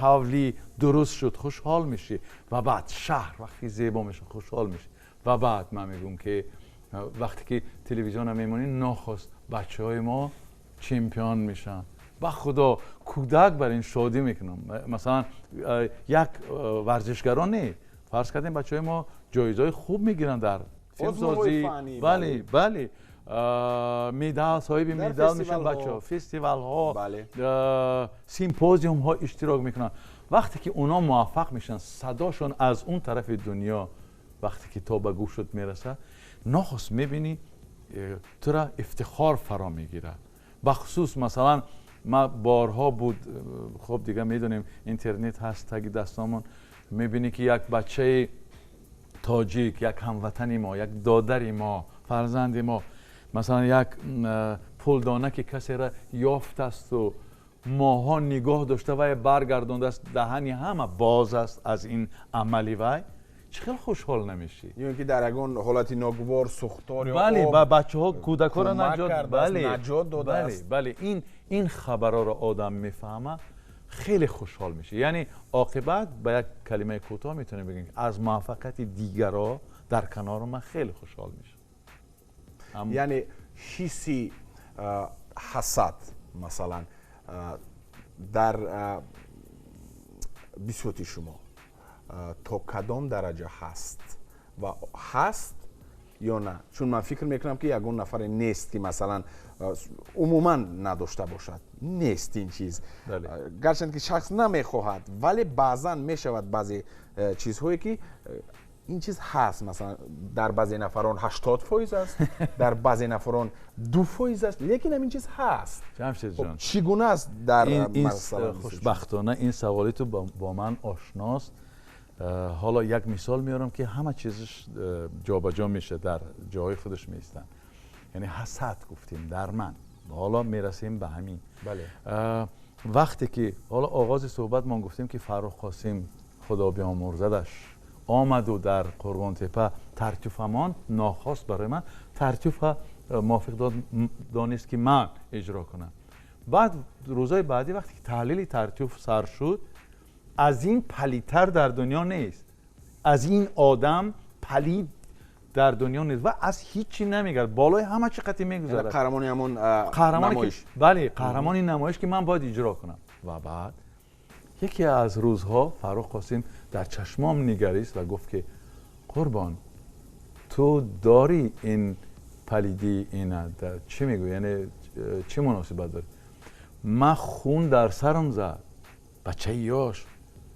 ҳавлӣ дуруст шуд, хушҳол мешӣ. Ва баъд шаҳр вақте зебо мешавад, хушҳол мешӣ. Ва баъд ман мегӯям ки вақте ки телевизиона мемонӣ, нохост бачаҳои мо чемпион мешаванд. Ба худо кӯдак бар ин шодӣ мекунам. Масалан як варзишгарон не, фарз кардем бачаҳои мо ҷоизаҳои хуб мегиранд дар филмсозӣ, бале, бале, медал, соҳиби медал мешаванд бачаҳо, фестивалҳо, симпозиумҳо иштирок мекунанд. Вақте ки онҳо муваффақ мешаванд, садошон аз он тарафи дунё вақте ки то ба гӯшат мерасад, нохост мебинӣ тура ифтихор фаро мегирад. Бахусус масалан ма борҳо буд, хуб дига медонем интернет ҳаст таги дастомон, мебинӣ ки як бачаи тоҷик, як ҳамватани мо, як додари мо, фарзанди мо, масалан як пулдона ки касеро ёфтасту моҳҳо нигоҳ дошта вай баргардондааст, даҳани ҳама боз аст аз ин амали вай, чӣ хел хушҳол намешӣ? Ё ин ки дар ягон ҳолати ногувор, сӯхтор ё бале, ба бачаҳо, кӯдакҳоро наҷот додааст. Бале, ин хабарҳоро одам мефаҳмад, хеле хушҳол мешавад. Яъне оқибат ба як калимаи кӯтоҳ метавонем бигӯем ки аз муваффақияти дигарро дар канори ман хеле хушҳол мешавам. Яъне ҳисси ҳасад масалан дар бисёти шумо то кадом дараҷа ҳаст ва ҳаст ё на? Чун ман фикр мекунам ки ягон нафаре нест ки масалан умуман надошта бошад. Нест ин чиз. Гарчанд ки шахс намехоҳад, вале баъзан мешавад баъзе чизҳое ки ин чиз ҳаст. Масалан дар баъзе нафарон 80% аст, дар баъзе нафарон 2% аст, лекин ҳамин чиз ҳаст. Ҷамшед ҷон, чӣ гуна аст дар масалан? Хушбахтона ин саволи ту бо ман ошност. Ҳоло як мисол меорам ки ҳама чизаш ҷобаҷо мешавад, дар ҷои худаш меистанд. Яъне ҳасад гуфтем дар ман, ҳоло мерасем ба ҳамин. Вақте ки ҳоло оғози суҳбатмон гуфтем ки Фаррух Қосим худо биомӯрзадаш омаду дар Қурғонтепа Тартюфамон нохост барои ман Тартюфа мувофиқ донист ки ман иҷро кунам. Баъд рӯзҳои баъдӣ вақте ки таҳлили Тартюф сар шуд, аз ин палидтар дар дунё нест, аз ин одам палид дар дунё нест ва аз ҳеҷ намегард, болои ҳама чӣ қатъи мегузарад. Қаҳрамони ҳамон намоиш. Бале, қаҳрамони намоиш ки ман бояд иҷро кунам. Ва баъд яке аз рӯзҳо Фаррух Қосим дар чашмом нигарист ва гуфт ки қурбон, ту дорӣ ин палидӣ, ина чӣ мегӯӣ, яъне чӣ муносибат дорӣ? Ман хун дар сарам зад, бачаи ёш,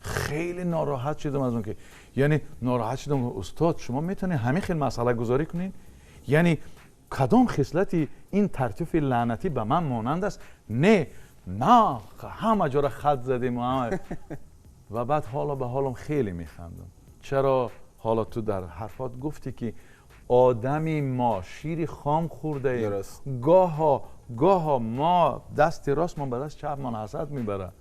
хеле нороҳат шудам аз он ки, яъне нороҳат шудам, устод шумо метавонед ҳамин хел масъала гузорӣ кунед? Яъне кадом хислати ин Тартюфи лаънатӣ ба ман монанд аст? Не, на, ҳама ҷора хат задем ва баъд ҳоло ба ҳолам хеле механдам. Чаро ҳоло ту дар ҳарфот гуфтӣ ки одами мо шири хом хӯрдаем, гоҳо мо дасти ростмон ба даст чапмон ҳасад мебарад,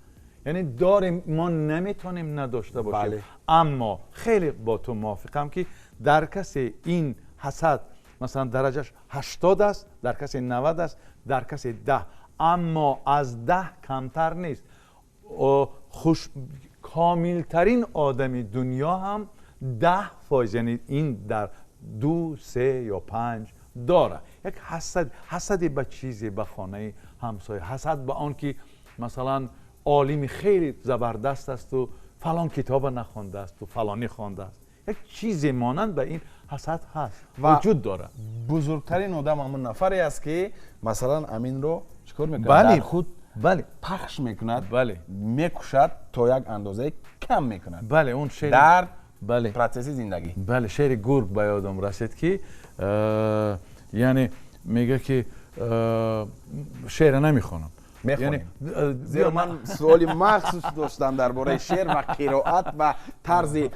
яъне дорем, мо наметавонем надошта бошем. Аммо хеле бо ту мувофиқам ки Дар касе ин ҳасад масалан дараҷаш 80 аст, дар касе 90 аст, дар касе 10, аммо аз 10 камтар нест. Комилтарин одами дунё ҳам 10%, яъне ин дар 2, 3 ё 5 дорад. Як ҳасад, ҳасаде ба чизе, ба хонаи ҳамсоя, ҳасад ба он ки масалан олими хеле забардаст аст ва фалон китобро нахондааст ва фалонӣ хондааст. Як чизе монанд ба ин ҳасад ҳаст, вуҷуд дорад. Бузургтарин одам ҳамон нафаре аст ки масалан аминро чикор мекунад? Дар худ пахш мекунад, мекушад, то як андозае кам мекунад. Бале, он шеър дар процесси зиндагӣ. Бале, шеъри гург ба ёдам расид ки яъне мегӯяд ки шеъра намехонам. Мехонем. Зеро ман суоли махсус доштам дар бораи шеър ва қироат ва тарзи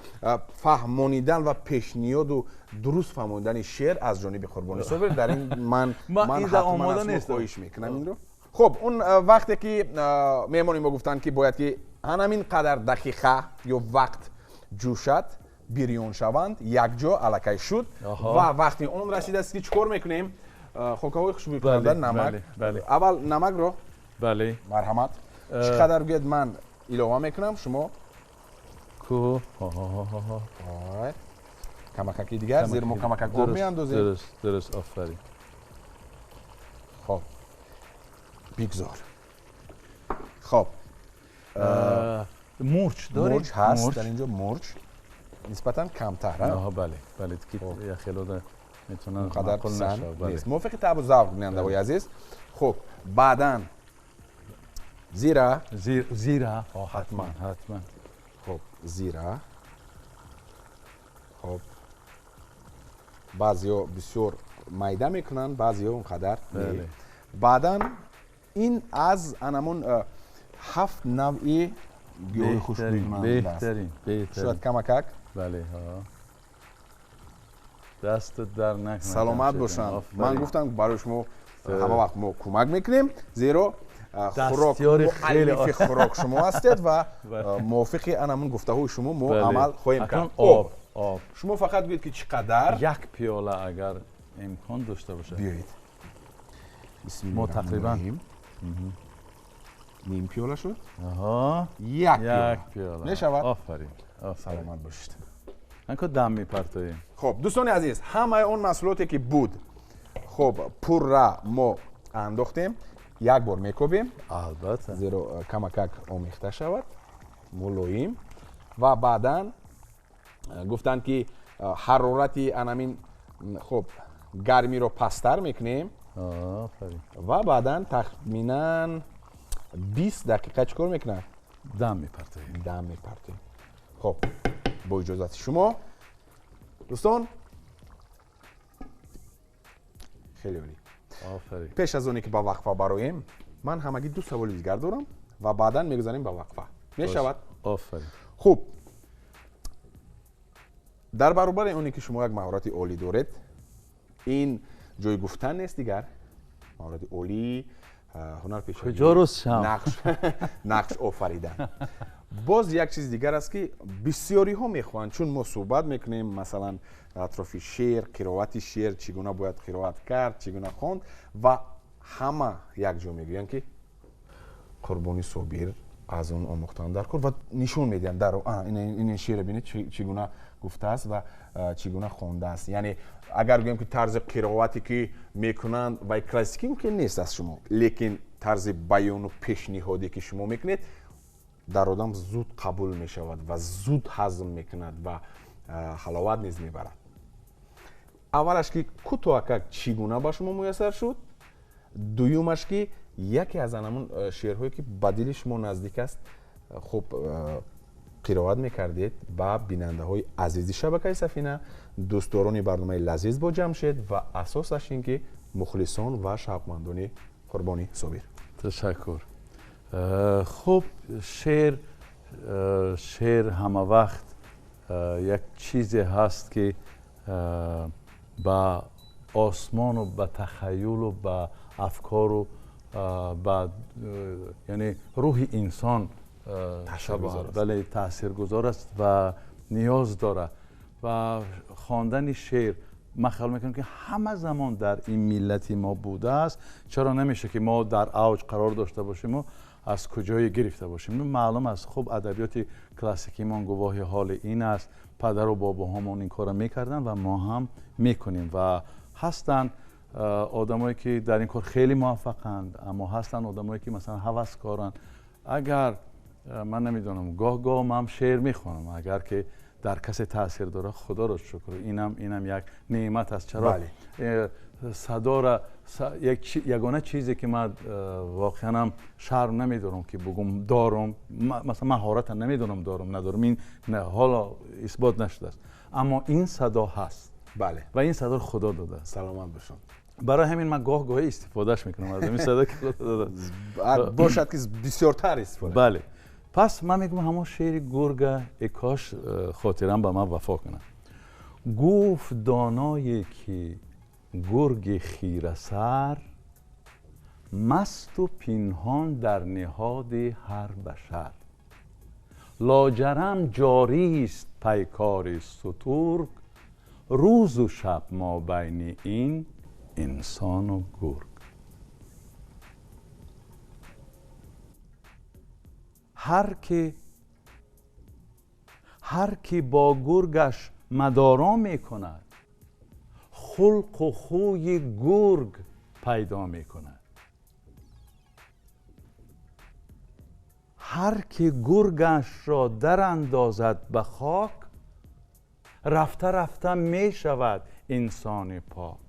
фаҳмонидан ва пешниҳоду дуруст фаҳмонидани шеър аз ҷониби Қурбони Собир. Дар ин ман ҳатман аз шумо хоҳиш мекунам инро. Хуб, он вақте ки меҳмони мо гуфтанд ки бояд ки ҳамин қадар дақиқа ё вақт ҷӯшад, бирён шаванд, якҷо аллакай шуд ва вақти он расидааст ки чӣ кор мекунем? Хокаҳои хушбӯйкунанда, намак. Аввал намакро. Бале. Марҳамат. Чӣ қадар гӯед ман илова мекунам, шумо ку камакаки дигар, зеро мо камакак об меандозем. Дуруст, дуруст, офарин. Хоб, бигзор. Хоб, мурч дорем? Мурч ҳаст дар инҷо, мурч нисбатан камтар. Бале, бале, ки хеле метавонад қадар писанд нест. Мувофиқи таъбу завқ, бинандаҳои азиз. Хуб, баъдан зира. Зира, ҳатман, ҳатман. Хуб, зира. Хуб, баъзеҳо бисёр майда мекунанд, баъзеҳо он қадар. Баъдан ин аз анамон 7 навъи гиёҳи хушбӯйкунанда аст. Беҳтарин, беҳтарин. Шояд камакак. Бале, дастат дар накунад. Саломат бошанд. Ман гуфтам барои шумо ҳама вақт мо кӯмак мекунем, зеро хӯрок муаллифи хӯрок шумо ҳастед ва мувофиқи анамон гуфтаҳои шумо мо амал хоҳем кард. Об, об. Шумо фақат гӯед ки чӣ қадар? Як пиёла агар имкон дошта бошад. Биёед. Мо тақрибан ним пиёла шуд. Як пиёла. Мешавад? Офарин. Саломат бошед. Анко дам мепартоем. Хоб, дӯстони азиз, ҳамаи он маҳсулоте ки буд, хоб, пурра мо андохтем, як бор мекобем. Албатта. Зеро камакак омехта шавад, мулоим. Ва баъдан гуфтанд ки ҳарорати анамин, хоб, гармиро пасттар мекунем. Ва баъдан тахминан 20 дақиқа чӣ кор мекунад? Дам мепартоем. Дам мепартоем. Хоб, бо иҷозати шумо дӯстон, хеле олӣ. Офарин. Пеш аз оне ки ба вақфа бароем, ман ҳамагӣ 2 саволи дигар дорам ва баъдан мегузарем ба вақфа. Мешавад? Офарин. Хуб, дар баробари оне ки шумо як маҳорати олӣ доред, ин ҷои гуфтан нест дигар. Маҳорати олӣ, ҳунарпешагӣ, куҷо рӯз шам? Нақш офаридан. Боз як чиз дигар аст ки бисёриҳо мехоҳанд, чун мо суҳбат мекунем масалан атрофи шеър, қироати шеър, чӣ гуна бояд қироат кард, чӣ гуна хонд, ва ҳама якҷо мегӯянд ки Қурбони Собир аз он омӯхтан дар кор ва нишон медиҳанд дар ин шеърро бинед чӣ гуна гуфтааст ва чӣ гуна хондааст. Яъне агар гӯем ки тарзи қироате ки мекунанд вай классикӣ мумкин нест аз шумо, лекин тарзи баёну пешниҳоде ки шумо мекунед дар одам зуд қабул мешавад ва зуд ҳазм мекунад ва ҳаловат низ мебарад. Аввалаш ки кӯтоҳакак чӣ гуна ба шумо муяссар шуд, дуюмаш ки яке аз анамон шеърҳое ки ба дили шумо наздик аст, хуб қироат мекардед ба бинандаҳои азизи шабакаи Сафина, дӯстдорони барномаи Лазиз бо Ҷамшед ва асосаш ин ки мухлисон ва шавқмандони Қурбони Собир. Ташаккур. Хуб, шеър ҳама вақт як чизе ҳаст ки ба осмону ба тахаюлу ба афкору ба яъне рӯҳи инсон бале таъсиргузор аст ва ниёз дорад. Ва хондани шеър ман хаёл мекунам, ки ҳама замон дар ин миллати мо будааст. Чаро намешавад, ки мо дар авҷ қарор дошта бошем ва аз куҷое гирифта бошем? Маълум аст, хуб, адабиёти классикимон гувоҳи ҳоли ин аст. Падару бобоҳомон ин корро мекарданд ва мо ҳам мекунем. Ва ҳастанд одамое, ки дар ин кор хеле муваффақанд, аммо ҳастанд одамое, ки масалан ҳаваскоранд. Агар ман намедонам, гоҳ-гоҳ ман шеър мехонам, агар ки дар касе таъсир дорад, худоро шукр, инам як неъмат аст. Чаро садоро, ягона чизе, ки ман воқеан ҳам шарм намедорам, ки бугум дорум, масалан маҳората намедонам дорум надорум, ин ҳоло исбот нашудааст, аммо ин садо ҳаст. Ва ин садоро худо додааст. Саломат бошам. Барои ҳамин ман гоҳ-гоҳе истифодааш мекунам аз ҳамин садо, ки худо додааст. Бошад, ки бисёртар истифода. Бале, пас ман мегӯям, ҳамон шеъри гурга, э кош хотирам ба ман вафо кунад. Гуфт доное, ки гурги хирасар масту пинҳон дар ниҳоди ҳар башар, лоҷарам ҷорист пайкори сутург, рӯзу шаб мобайни ин инсону гург. Ҳар ки бо гургаш мадоро мекунад, хулқу хӯи гург пайдо мекунад. Ҳар ки гургашро дарандозад ба хок, рафта рафта мешавад инсони пок.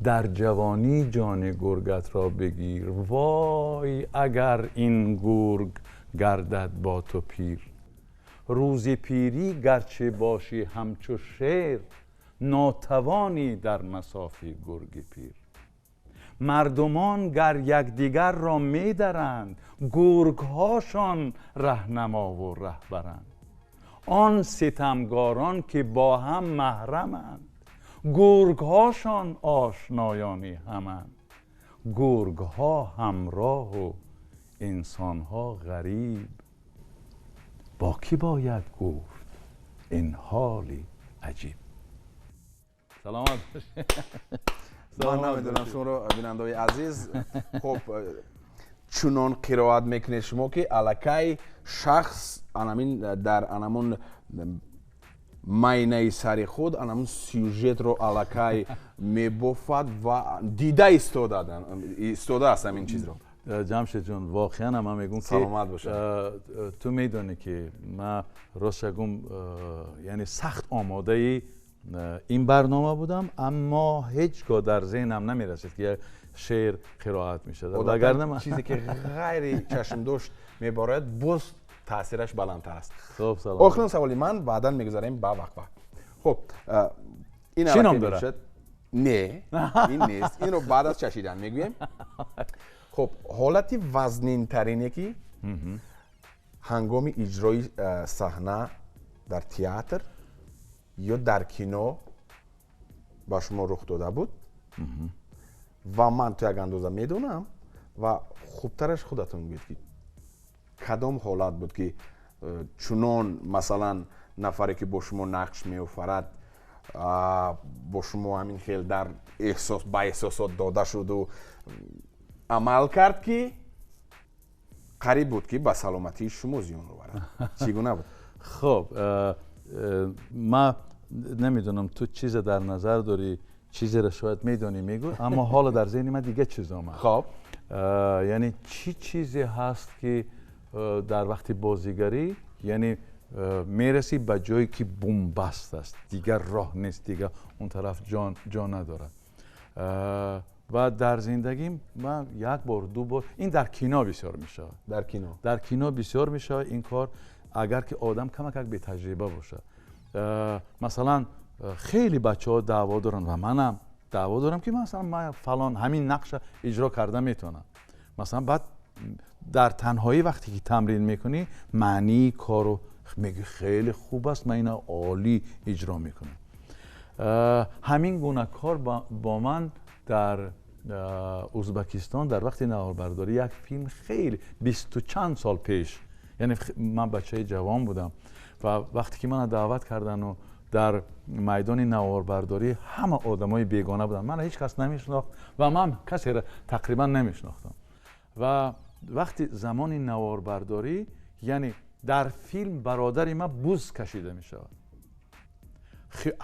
Дар ҷавонӣ ҷони гургатро бигир, вой агар ин гург гардад бо ту пир. Рӯзи пирӣ гарчи бошӣ ҳамчу шер, нотавонӣ дар масофи гурги пир. Мардумон гар якдигарро медаранд, гургҳошон раҳнамову раҳбаранд. Он ситамгорон, ки бо ҳам маҳраманд, гургҳошон ошноёни ҳаманд. Гургҳо ҳамроҳу инсонҳо ғариб, бо кӣ бояд гуфт ин ҳоли аҷиб? Саломат. Ман намедонам шуморо, бинандаои азиз, хуб, чунон қироат мекунед шумо, ки аллакай шахс анамин дар анамун майнаи сари худ анамун сюжетро аллакай мебофад ва дида истодааст ҳамин чизро. Ҷамшедҷон, воқеан ман мегӯм, ки Саломат бошад. Ту медонӣ, ки ман ростша гум, яъне сахт омодаи ин барнома будам, аммо ҳеҷ гоҳ дар зеҳнам намерасид, ки як шеър қироат мешавад. Вагарна чизе, ки ғайри чашмдошт меборад, боз таъсираш баландтар аст. Хуб, салом. Охирин саволи ман, баъдан мегузарем ба вақфа. Хуб, ин Чӣ ном дорад? Не, ин нест, инро баъд аз чашидан мегӯем. Хуб, ҳолати вазнинтарине, ки ҳангоми иҷрои саҳна дар театр ё дар кино ба шумо рух дода буд, ва ман то як андоза медонам, ва хубтараш худатон гӯед, ки кадом ҳолат буд, ки чунон масалан нафаре, ки бо шумо нақш меофарад, бо шумо ҳамин хел дар эҳсос ба эҳсосот дода шуду амал кард, ки қариб буд, ки ба саломатии шумо зиён оварад? Чӣ гуна буд? Хуб, ман намедонам, ту чизе дар назар дорӣ, чизеро шояд медонӣ, мегӯ, аммо ҳоло дар зеҳни ман дига чиз омад. Яъне чӣ чизе ҳаст, ки дар вақти бозигарӣ, яъне мерасӣ ба ҷое, ки бунбаст аст, дигар роҳ нест, дигар он тараф ҷо надорад? Ва дар зиндагим ман як бор, ду бор, ин дар кино бисёр мешавад. Дар кино. Дар кино бисёр мешавад ин кор, агар ки одам камакак бетаҷриба бошад. Масалан, хеле бачаҳо даъво доранд ва манам даъво дорам, ки масалан ман фалон ҳамин нақша иҷро карда метавонам. Масалан, баъд дар танҳоӣ вақте ки тамрин мекунӣ, маънии корро мегӯӣ, хеле хуб аст, ман ина олӣ иҷро мекунам. Ҳамин гуна кор бо ман дар Узбекистон дар вақти наворбардорӣ як филм, хеле бисту чанд сол пеш Яъне ман бачаи ҷавон будам ва вақте ки мана даъват кардану дар майдони наворбардорӣ ҳама одамои бегона буданд, мана ҳеҷ кас намешинохт ва ман касеро тақрибан намешинохтам. Ва вақти замони наворбардорӣ, яъне дар филм бародари ман буз кашида мешавад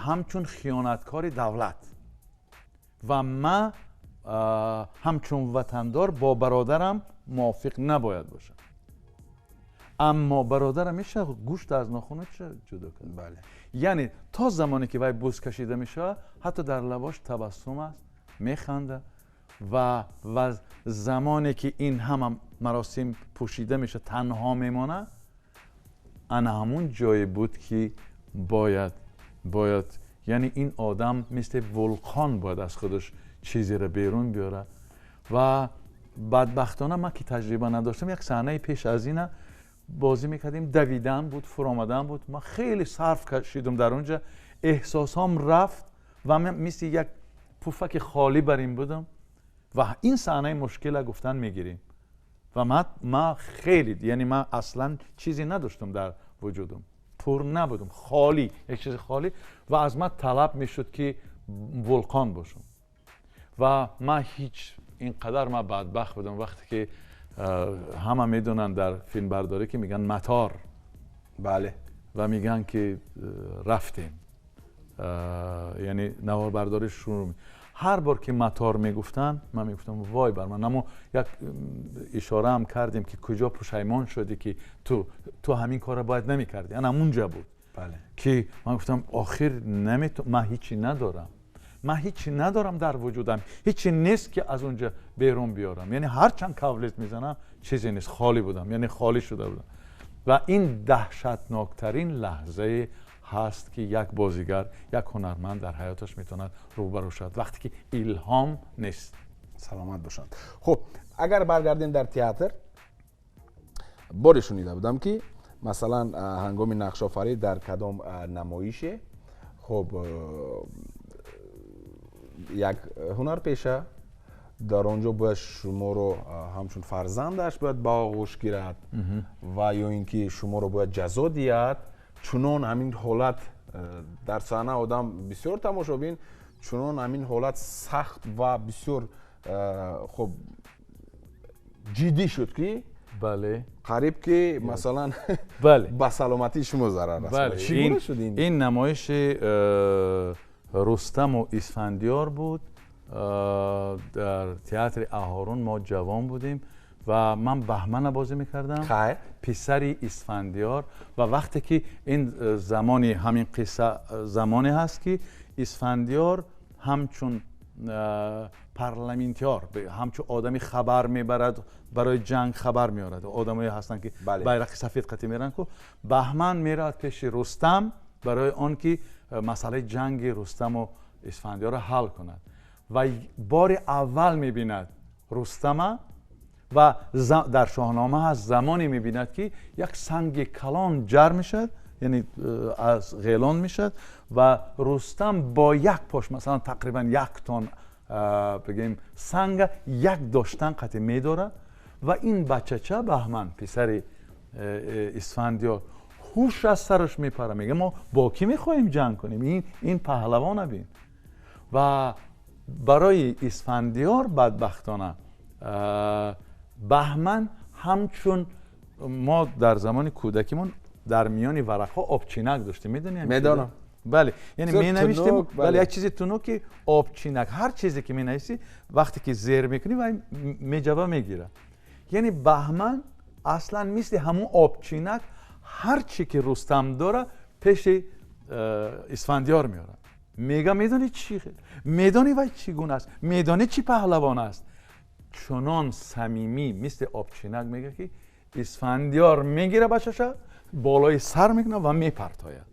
ҳамчун хиёнаткори давлат ва ман ҳамчун ватандор бо бародарам мувофиқ набояд бошам. Аммо бародарам меша гӯшт аз нохунаш ҷудо кард. Бале. Яъне то замоне ки вай буз кашида мешавад, ҳатто дар лабош табассум аст, механда ва замоне ки ин ҳама маросим пӯшида мешавад, танҳо мемонад, ана ҳамун ҷое буд ки бояд яъне ин одам мисли вулқон бояд аз худаш чизеро берун биёрад. Ва бадбахтона ман ки таҷриба надоштам, як саҳнаи пеш аз ина бозӣ мекардем, давидан буд, фуромадан буд, ман хеле сарф кашидам дар онҷа, эҳсосҳом рафт ва ман мисли як пуфаки холӣ бар ин будам ва ин саҳнаи мушкила гуфтан мегирем. Ва ман хеле, яъне ман аслан чизе надоштам дар вуҷудам, пур набудам, холӣ, як чизи холӣ, ва аз ман талаб мешуд ки вулқон бошам. Ва ман ҳеҷ ин қадар ман бадбахт будам вақте ки ҳама медонанд дар филмбардорӣ ки мегӯянд матор. Бале. Ва мегӯянд ки рафтем, яъне наворбардорӣ шурӯъ. Ҳар бор ки матор мегуфтанд, ман мегуфтам вой бар ман. Аммо як ишора ҳам кардем ки куҷо пушаймон шудӣ ки ту ҳамин корро бояд намекардӣ. Ана ҳамунҷа буд. Бале. Ки ман гуфтам охир ман ҳечи надорам. Ман ҳечи надорам дар вуҷудам. Ҳечи нест ки аз онҷа берун биёрам. Яъне ҳарчанд кавлет мезанам, чизе нест, холӣ будам, яъне холӣ шуда будам. Ва ин даҳшатноктарин лаҳзае ҳаст ки як бозигар, як ҳунарманд дар ҳаёташ метавонад рӯбарӯ шавад вақте ки илҳом нест. Саломат бошанд. Хуб, агар баргардем дар театр, боре шунида будам ки масалан ҳангоми нақшофарӣ дар кадом намоише, хуб, як ҳунарпеша дар он ҷо бояд шуморо ҳамчун фарзандаш бояд ба оғӯш гирад ва ё ин ки шуморо бояд ҷазо диҳад. Чунон ҳамин ҳолат дар саҳна одам бисёр тамошобин, чунон ҳамин ҳолат сахт ва бисёр хуб ҷиддӣ шуд ки бале, қариб ки масалан ба саломатии шумо зарар расонд. Чӣ гуна шуд ин? Ин намоиши Рустаму Исфандиёр буд дар театри Аҳорун. Мо ҷавон будем ва ман Баҳмана бозӣ мекардам, писари Исфандиёр. Ва вақте ки ин замони ҳамин қисса замоне ҳаст ки Исфандиёр ҳамчун парламентёр, ҳамчун одами хабар мебарад, барои ҷанг хабар меорад. Одамое ҳастанд ки байрақи сафед қатӣ меранд ку. Баҳман меравад пеши Рустам барои он ки масъалаи ҷанги Рустаму Исфандиёрро ҳал кунад. Ва бори аввал мебинад Рустама ва дар Шоҳнома ҳаст замоне мебинад ки як санги калон ҷар мешавад, яъне аз ғелон мешавад ва Рустам бо як пош, масалан тақрибан як тон бигем санга як доштан қатъи медорад ва ин бачача Баҳман, писари Исфандиёр, ҳуш аз сараш мепара, мега мо бо кӣ мехоҳем ҷанг кунем? Ин паҳлавона бин. Ва барои Исфандиёр бадбахтона Баҳман ҳамчун мо дар замони кӯдакимон дар миёни варақҳо обчинак доштем, медонӣ? Медонам. Бале, яъне менавиштем, бале, як чизи тунук ки обчинак, ҳар чизе ки менависӣ вақте ки зер мекунӣ вай меҷава мегирад. Яъне Баҳман аслан мисли ҳамун обчинак ҳар чи ки Рустам дора пеши Исфандиёр меорад. Мега медонӣ чӣ? Медонӣ вай чӣ гуна аст? Медонӣ чӣ паҳлавон аст? Чунон самимӣ мисли обчинак мега ки Исфандиёр мегира бачаша, болои сар мекунад ва мепартояд.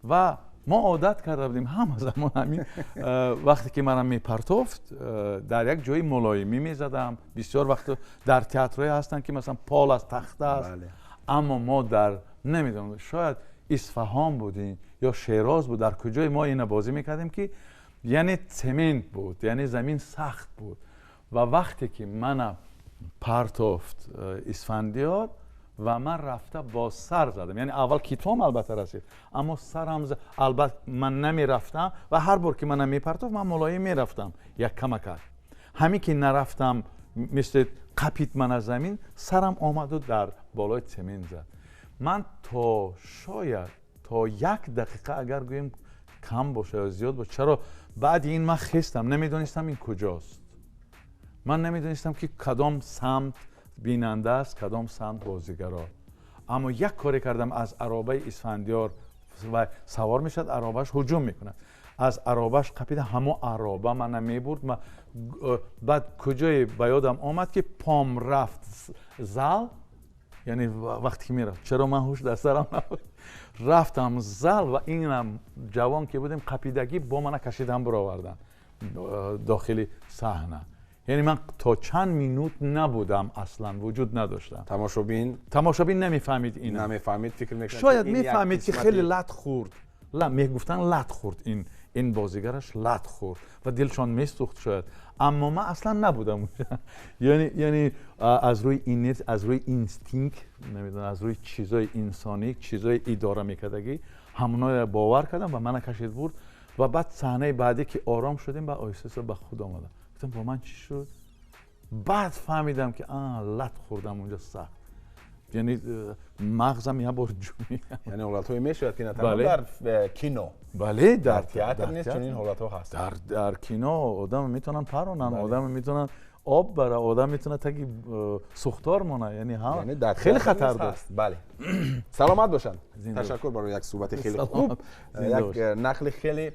Ва мо одат карда будем ҳама замон ҳамин вақте ки манам мепартофт, дар як ҷои мулоимӣ мезадам. Бисёр вақт дар театрҳое ҳастанд ки масалан пол аст, тахта аст, аммо мо дар намедонам, шояд Исфаҳон будем ё Шероз буд, дар куҷои мо ина бозӣ мекардем ки яъне цемент буд, яъне замин сахт буд. Ва вақте ки мана партофт Исфандиёр, Ва ман рафта бо сар задам. Яъне аввал китфом албатта расид, аммо сарам албатта ман намерафтам ва ҳар бор ки мана мепартофт, ман мулоим мерафтам як камакак. Ҳамин ки нарафтам, мисли қапид ман аз замин, сарам омаду дар болои цемент зад. Ман то шояд то як дақиқа, агар гӯем кам боша ё зиёд боша, чаро баъди ин ман хестам, намедонистам ин куҷост. Ман намедонистам ки кадом самт бинанда аст, кадом самт бозигаро. Аммо як коре кардам, аз аробаи Исфандиёр ва савор мешавад, аробааш ҳуҷум мекунад. Аз аробааш қапида, ҳамо ароба мана мебурд. Баъд куҷое ба ёдам омад ки пом рафт зал, яъне вақте ки мерафт, чаро ман ҳуш дар сарам набуд, рафтам зал ва инам ҷавон ки будем, қапидагӣ бо мана кашидан баровардан дохили саҳна. Яъне ман то чанд минут набудам, аслан вуҷуд надоштам. Тамошобин намефаҳмид ина. Намефаҳмид, фикр мекард. Шояд мефаҳмид ки хеле лат хӯрд. Мегуфтанд лат хӯрд, ин бозигараш лат хӯрд ва дилшон месӯхт шояд. Аммо ман аслан набудам. Яъне аз рӯи инерт, аз рӯи инстинкт, намедонам, аз рӯи чизои инсонӣ, чизои идора мекардагӣ, ҳамоноро бовар кардам ва мана кашид бурд. Ва баъд саҳнаи баъдӣ ки ором шудем, ба оҳиста ба худ омадам. Гуфтам бо ман чӣ шуд? Баъд фаҳмидам ки лат хӯрдам унҷа сахт. Яъне мағзам як бор ҷумид. Яъне ҳолатҳое мешавад ки на танҳо дар кино, бале, дар театр нест, чунин ҳолатҳо ҳаст. Дар кино одам метавонанд паронанд, одам метавонанд об бара, одам метавонад таги сӯхтор монад, яъне ҳа хеле хатар дошт. Бале. Саломат бошанд. Ташаккур барои як суҳбати хеле хуб, як нақли хеле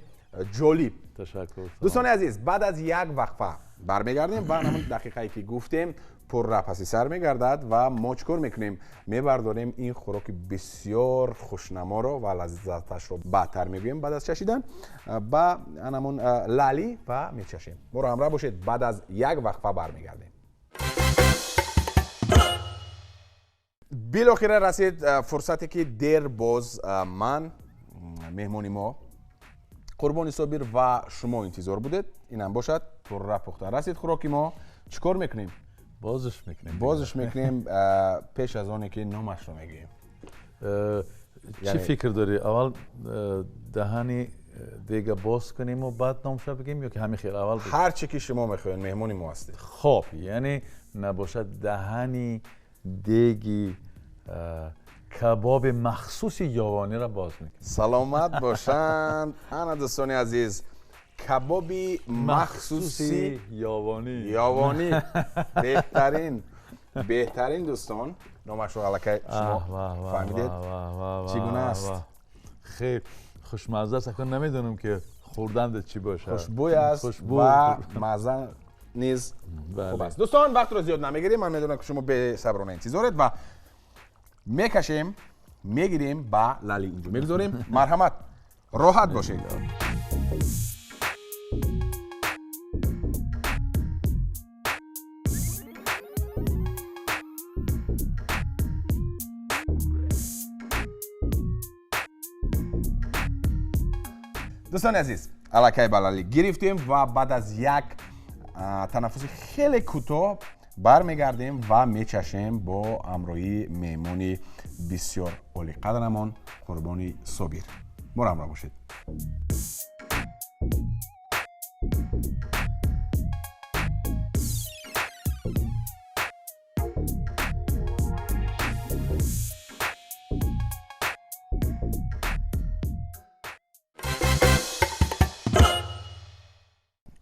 ҷолиб. Ташаккур. Дӯстони азиз, баъд аз як вақфа бармегардем ва ҳамон дақиқае ки гуфтем пурра паси сар мегардад ва мо чӣ кор мекунем? Мебардорем ин хӯроки бисёр хушнаморо ва лаззаташро баъдтар мегӯем баъд аз чашидан ба ҳамон лали ва мечашем. Моро ҳамроҳ бошед, баъд аз як вақфа бармегардем. Билохира расид фурсате ки дер боз ман, меҳмони мо Қурбони Собир ва шумо интизор будед. Инам бошад пурра пухта расид хӯроки мо. Чӣ кор мекунем? Бозиш мекунем. Бозиш мекунем пеш аз оне ки номашро мегӯем. Чӣ фикр дорӣ? Аввал даҳани дега боз кунем ва баъд номша бигем ё ки ҳамин хел аввал? Ҳар чӣ ки шумо мехоҳед, меҳмони мо ҳастед. Хоб, яъне набошад даҳани деги кабоби махсуси ёвониро боз мекунем. Саломат бошанд. Ана дӯстони азиз, кабоби махсуси ёвонӣ. Ёвонӣ. Беҳтарин, беҳтарин дӯстон. Номашро аллакай шумо фаҳмидед. Чӣ гуна аст? Хеле хушмазза аст. Акнун намедонам ки хӯрданда чӣ бошад. Хушбӯй аст ва мазза низ хуб аст. Дӯстон, вақтро зиёд намегирем. Ман медонам ки шумо бесаброна интизоред ва мекашем, мегирем ба лали инҷо мегузорем. Марҳамат, роҳат бошед. Дӯстони азиз, аллакай ба лали гирифтем ва баъд аз як танаффуси хеле кӯтоҳ бармегардем ва мечашем бо ҳамроҳии меҳмони бисёр олиқадрамон Қурбони Собир. Моро ҳамроҳ бошед.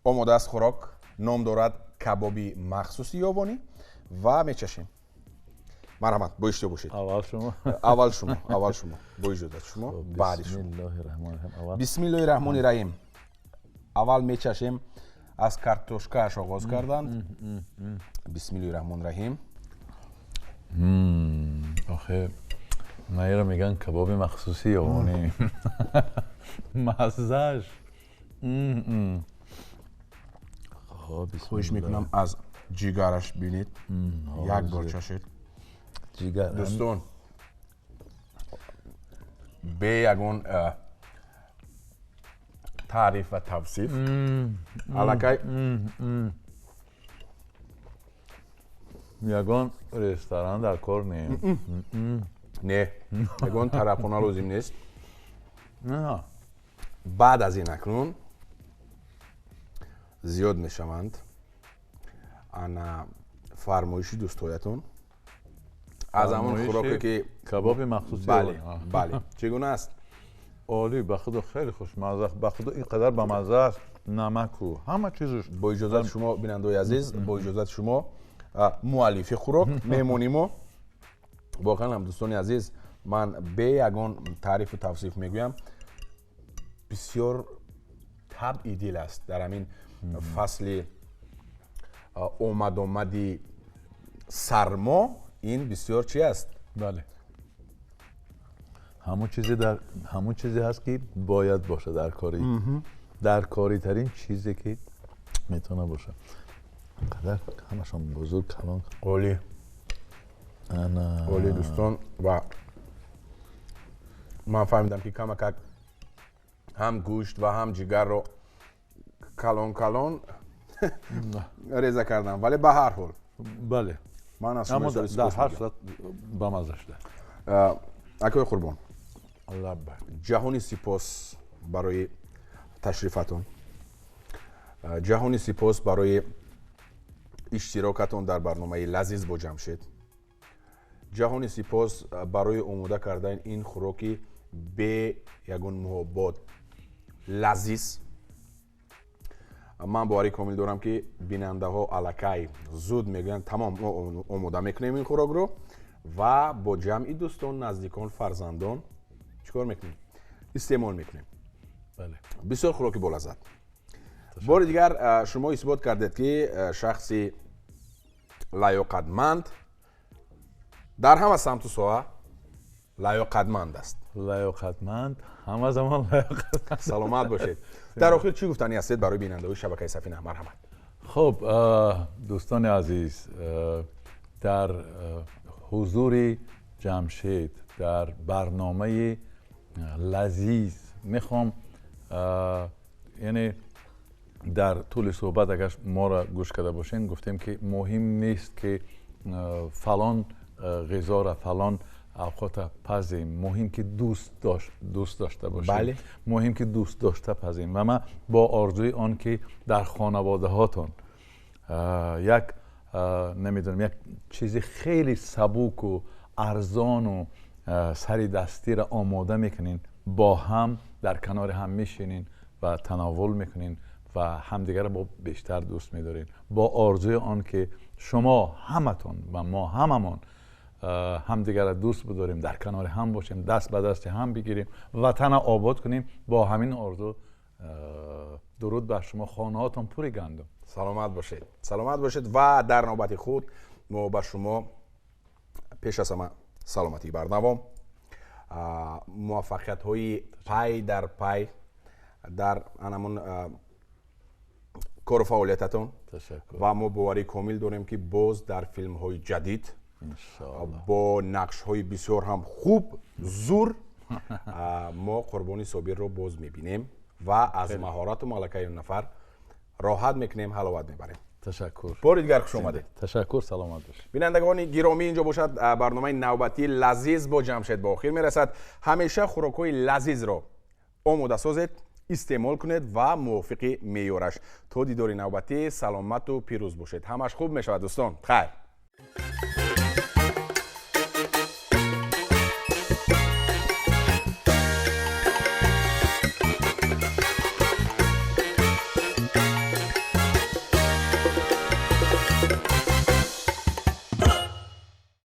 Омода аст хӯрок, ном дорад кабоби махсуси ёвонӣ ва мечашем. Марҳамат, бо иштиҳо бошед. Аввал шумо. Аввал шумо, аввал шумо. Бо иҷозат шумо, баъди шумо. Бисмиллоҳи раҳмони раҳим. Бисмиллоҳи раҳмони раҳим. Аввал мечашем, аз картошкааш оғоз карданд. Бисмиллоҳи раҳмони раҳим. Охе, наиро мегӯянд кабоби махсуси ёвонӣ. Маззааш. Хоҳиш мекунам аз ҷигараш бинед, як бор чашед. Ҷигар. Дӯстон, бе ягон таъриф ва тавсиф аллакай Ягон ресторан дар кор не. Не, ягон тарабхона лозим нест. Не. Баъд аз ин акнун зиёд мешаванд ана фармоиши дӯстҳоятон аз ҳамон хӯроке ки кабоби махсуси. Бале, бале. Чӣ гуна аст? Олӣ, ба худо хеле хушмаза, ба худо ин қадар бамаза аст, намаку ҳама чизаш. Бо иҷозати шумо, бинандаои азиз, бо иҷозати шумо, муаллифи хӯрок, меҳмони мо. Воқеан ҳам, дӯстони азиз, ман бе ягон таърифу тавсиф мегӯям, бисёр табъи дил аст. Дар ҳамин фасли омадомади сармо ин бисёр чи аст? Бале, ҳамон чизе дар ҳамон чизе ҳаст ки бояд бошад дар корӣ, дар коритарин чизе ки метавона бошад. Қадар ҳамашон бузург, калон. Олӣ. Ана. Олӣ, дӯстон. Ва ман фаҳмидам, ки камакак ҳам гӯшт ва ҳам ҷигарро калон калон реза кардам, вале ба ҳар ҳол бале ман аз аммо шумо дар ҳар сурат бамаза шуда. Акои Қурбон, лаббай. Ҷаҳони сипос барои ташрифатон, ҷаҳони сипос барои иштирокатон дар барномаи «Лазиз бо Ҷамшед», ҷаҳони сипос барои омода кардани ин хӯроки бе ягон муҳобот лазиз. Ман боварӣ комил дорам, ки бинандаҳо аллакай зуд мегӯянд: «Тамом, мо омода мекунем ин хӯрокро ва бо ҷамъи дӯстон, наздикон, фарзандон чӣ кор мекунем? Истеъмол мекунем». Бале. Бисёр хӯроки болаззат. Бори дигар шумо исбот кардед, ки шахси лаёқатманд дар ҳама самту соҳа лаёқатманд аст. Лаёқатманд, ҳама замон лаёқатманд. Саломат бошед. Дар охир чӣ гуфтанӣ ҳастед барои бинандаҳои шабакаи Сафина? Марҳамат. Хуб, дӯстони азиз, дар ҳузури Ҷамшед дар барномаи лазиз мехоҳам, яъне дар тӯли суҳбат, агар моро гӯш карда бошед, гуфтем, ки муҳим нест, ки фалон ғизоро, фалон авқота пазем, муҳим ки дӯст дошта бошем. Муҳим ки дӯст дошта пазем. Ва ман бо орзуи он ки дар хонаводаҳотон як намедонам, як чизи хеле сабуку арзону сари дастиро омода мекунин, бо ҳам дар канори ҳам мешинин ва тановул мекунин ва ҳамдигарро бо бештар дӯст медорин. Бо орзуи он ки шумо ҳаматон ва мо ҳамамон ҳамдигарро дӯст бидорем, дар канори ҳам бошем, даст ба дасти ҳам бигирем, ватана обод кунем. Бо ҳамин орзу, дуруд бар шумо, хонаҳотон пури гандум. Саломат бошед, саломат бошед. Ва дар навбати худ мо ба шумо пеш аз ҳама саломатии барнавом, муваффақиятҳои пай дар пай дар анамун кору фаъолиятатон. Ташаккур. Ва мо боварии комил дорем, ки боз дар филмҳои ҷадид Иншоаллоҳ. бо нақшҳои бисёр ҳам хуб, зур мо Қурбони Собирро боз мебинем ва аз маҳорату малакаи он нафар роҳат мекунем, ҳаловат мебарем. Ташаккур. Бори дигар хуш омадед. Ташаккур, саломат бошед. Бинандагони гиромӣ, инҷо бошад, барномаи навбатии «Лазиз бо Ҷамшед» ба охир мерасад. Ҳамеша хӯрокҳои лазизро омода созед, истеъмол кунед ва мувофиқи меъёраш. То дидори навбатӣ саломату пирӯз бошед. Ҳамаш хуб мешавад, дӯстон. Хайр.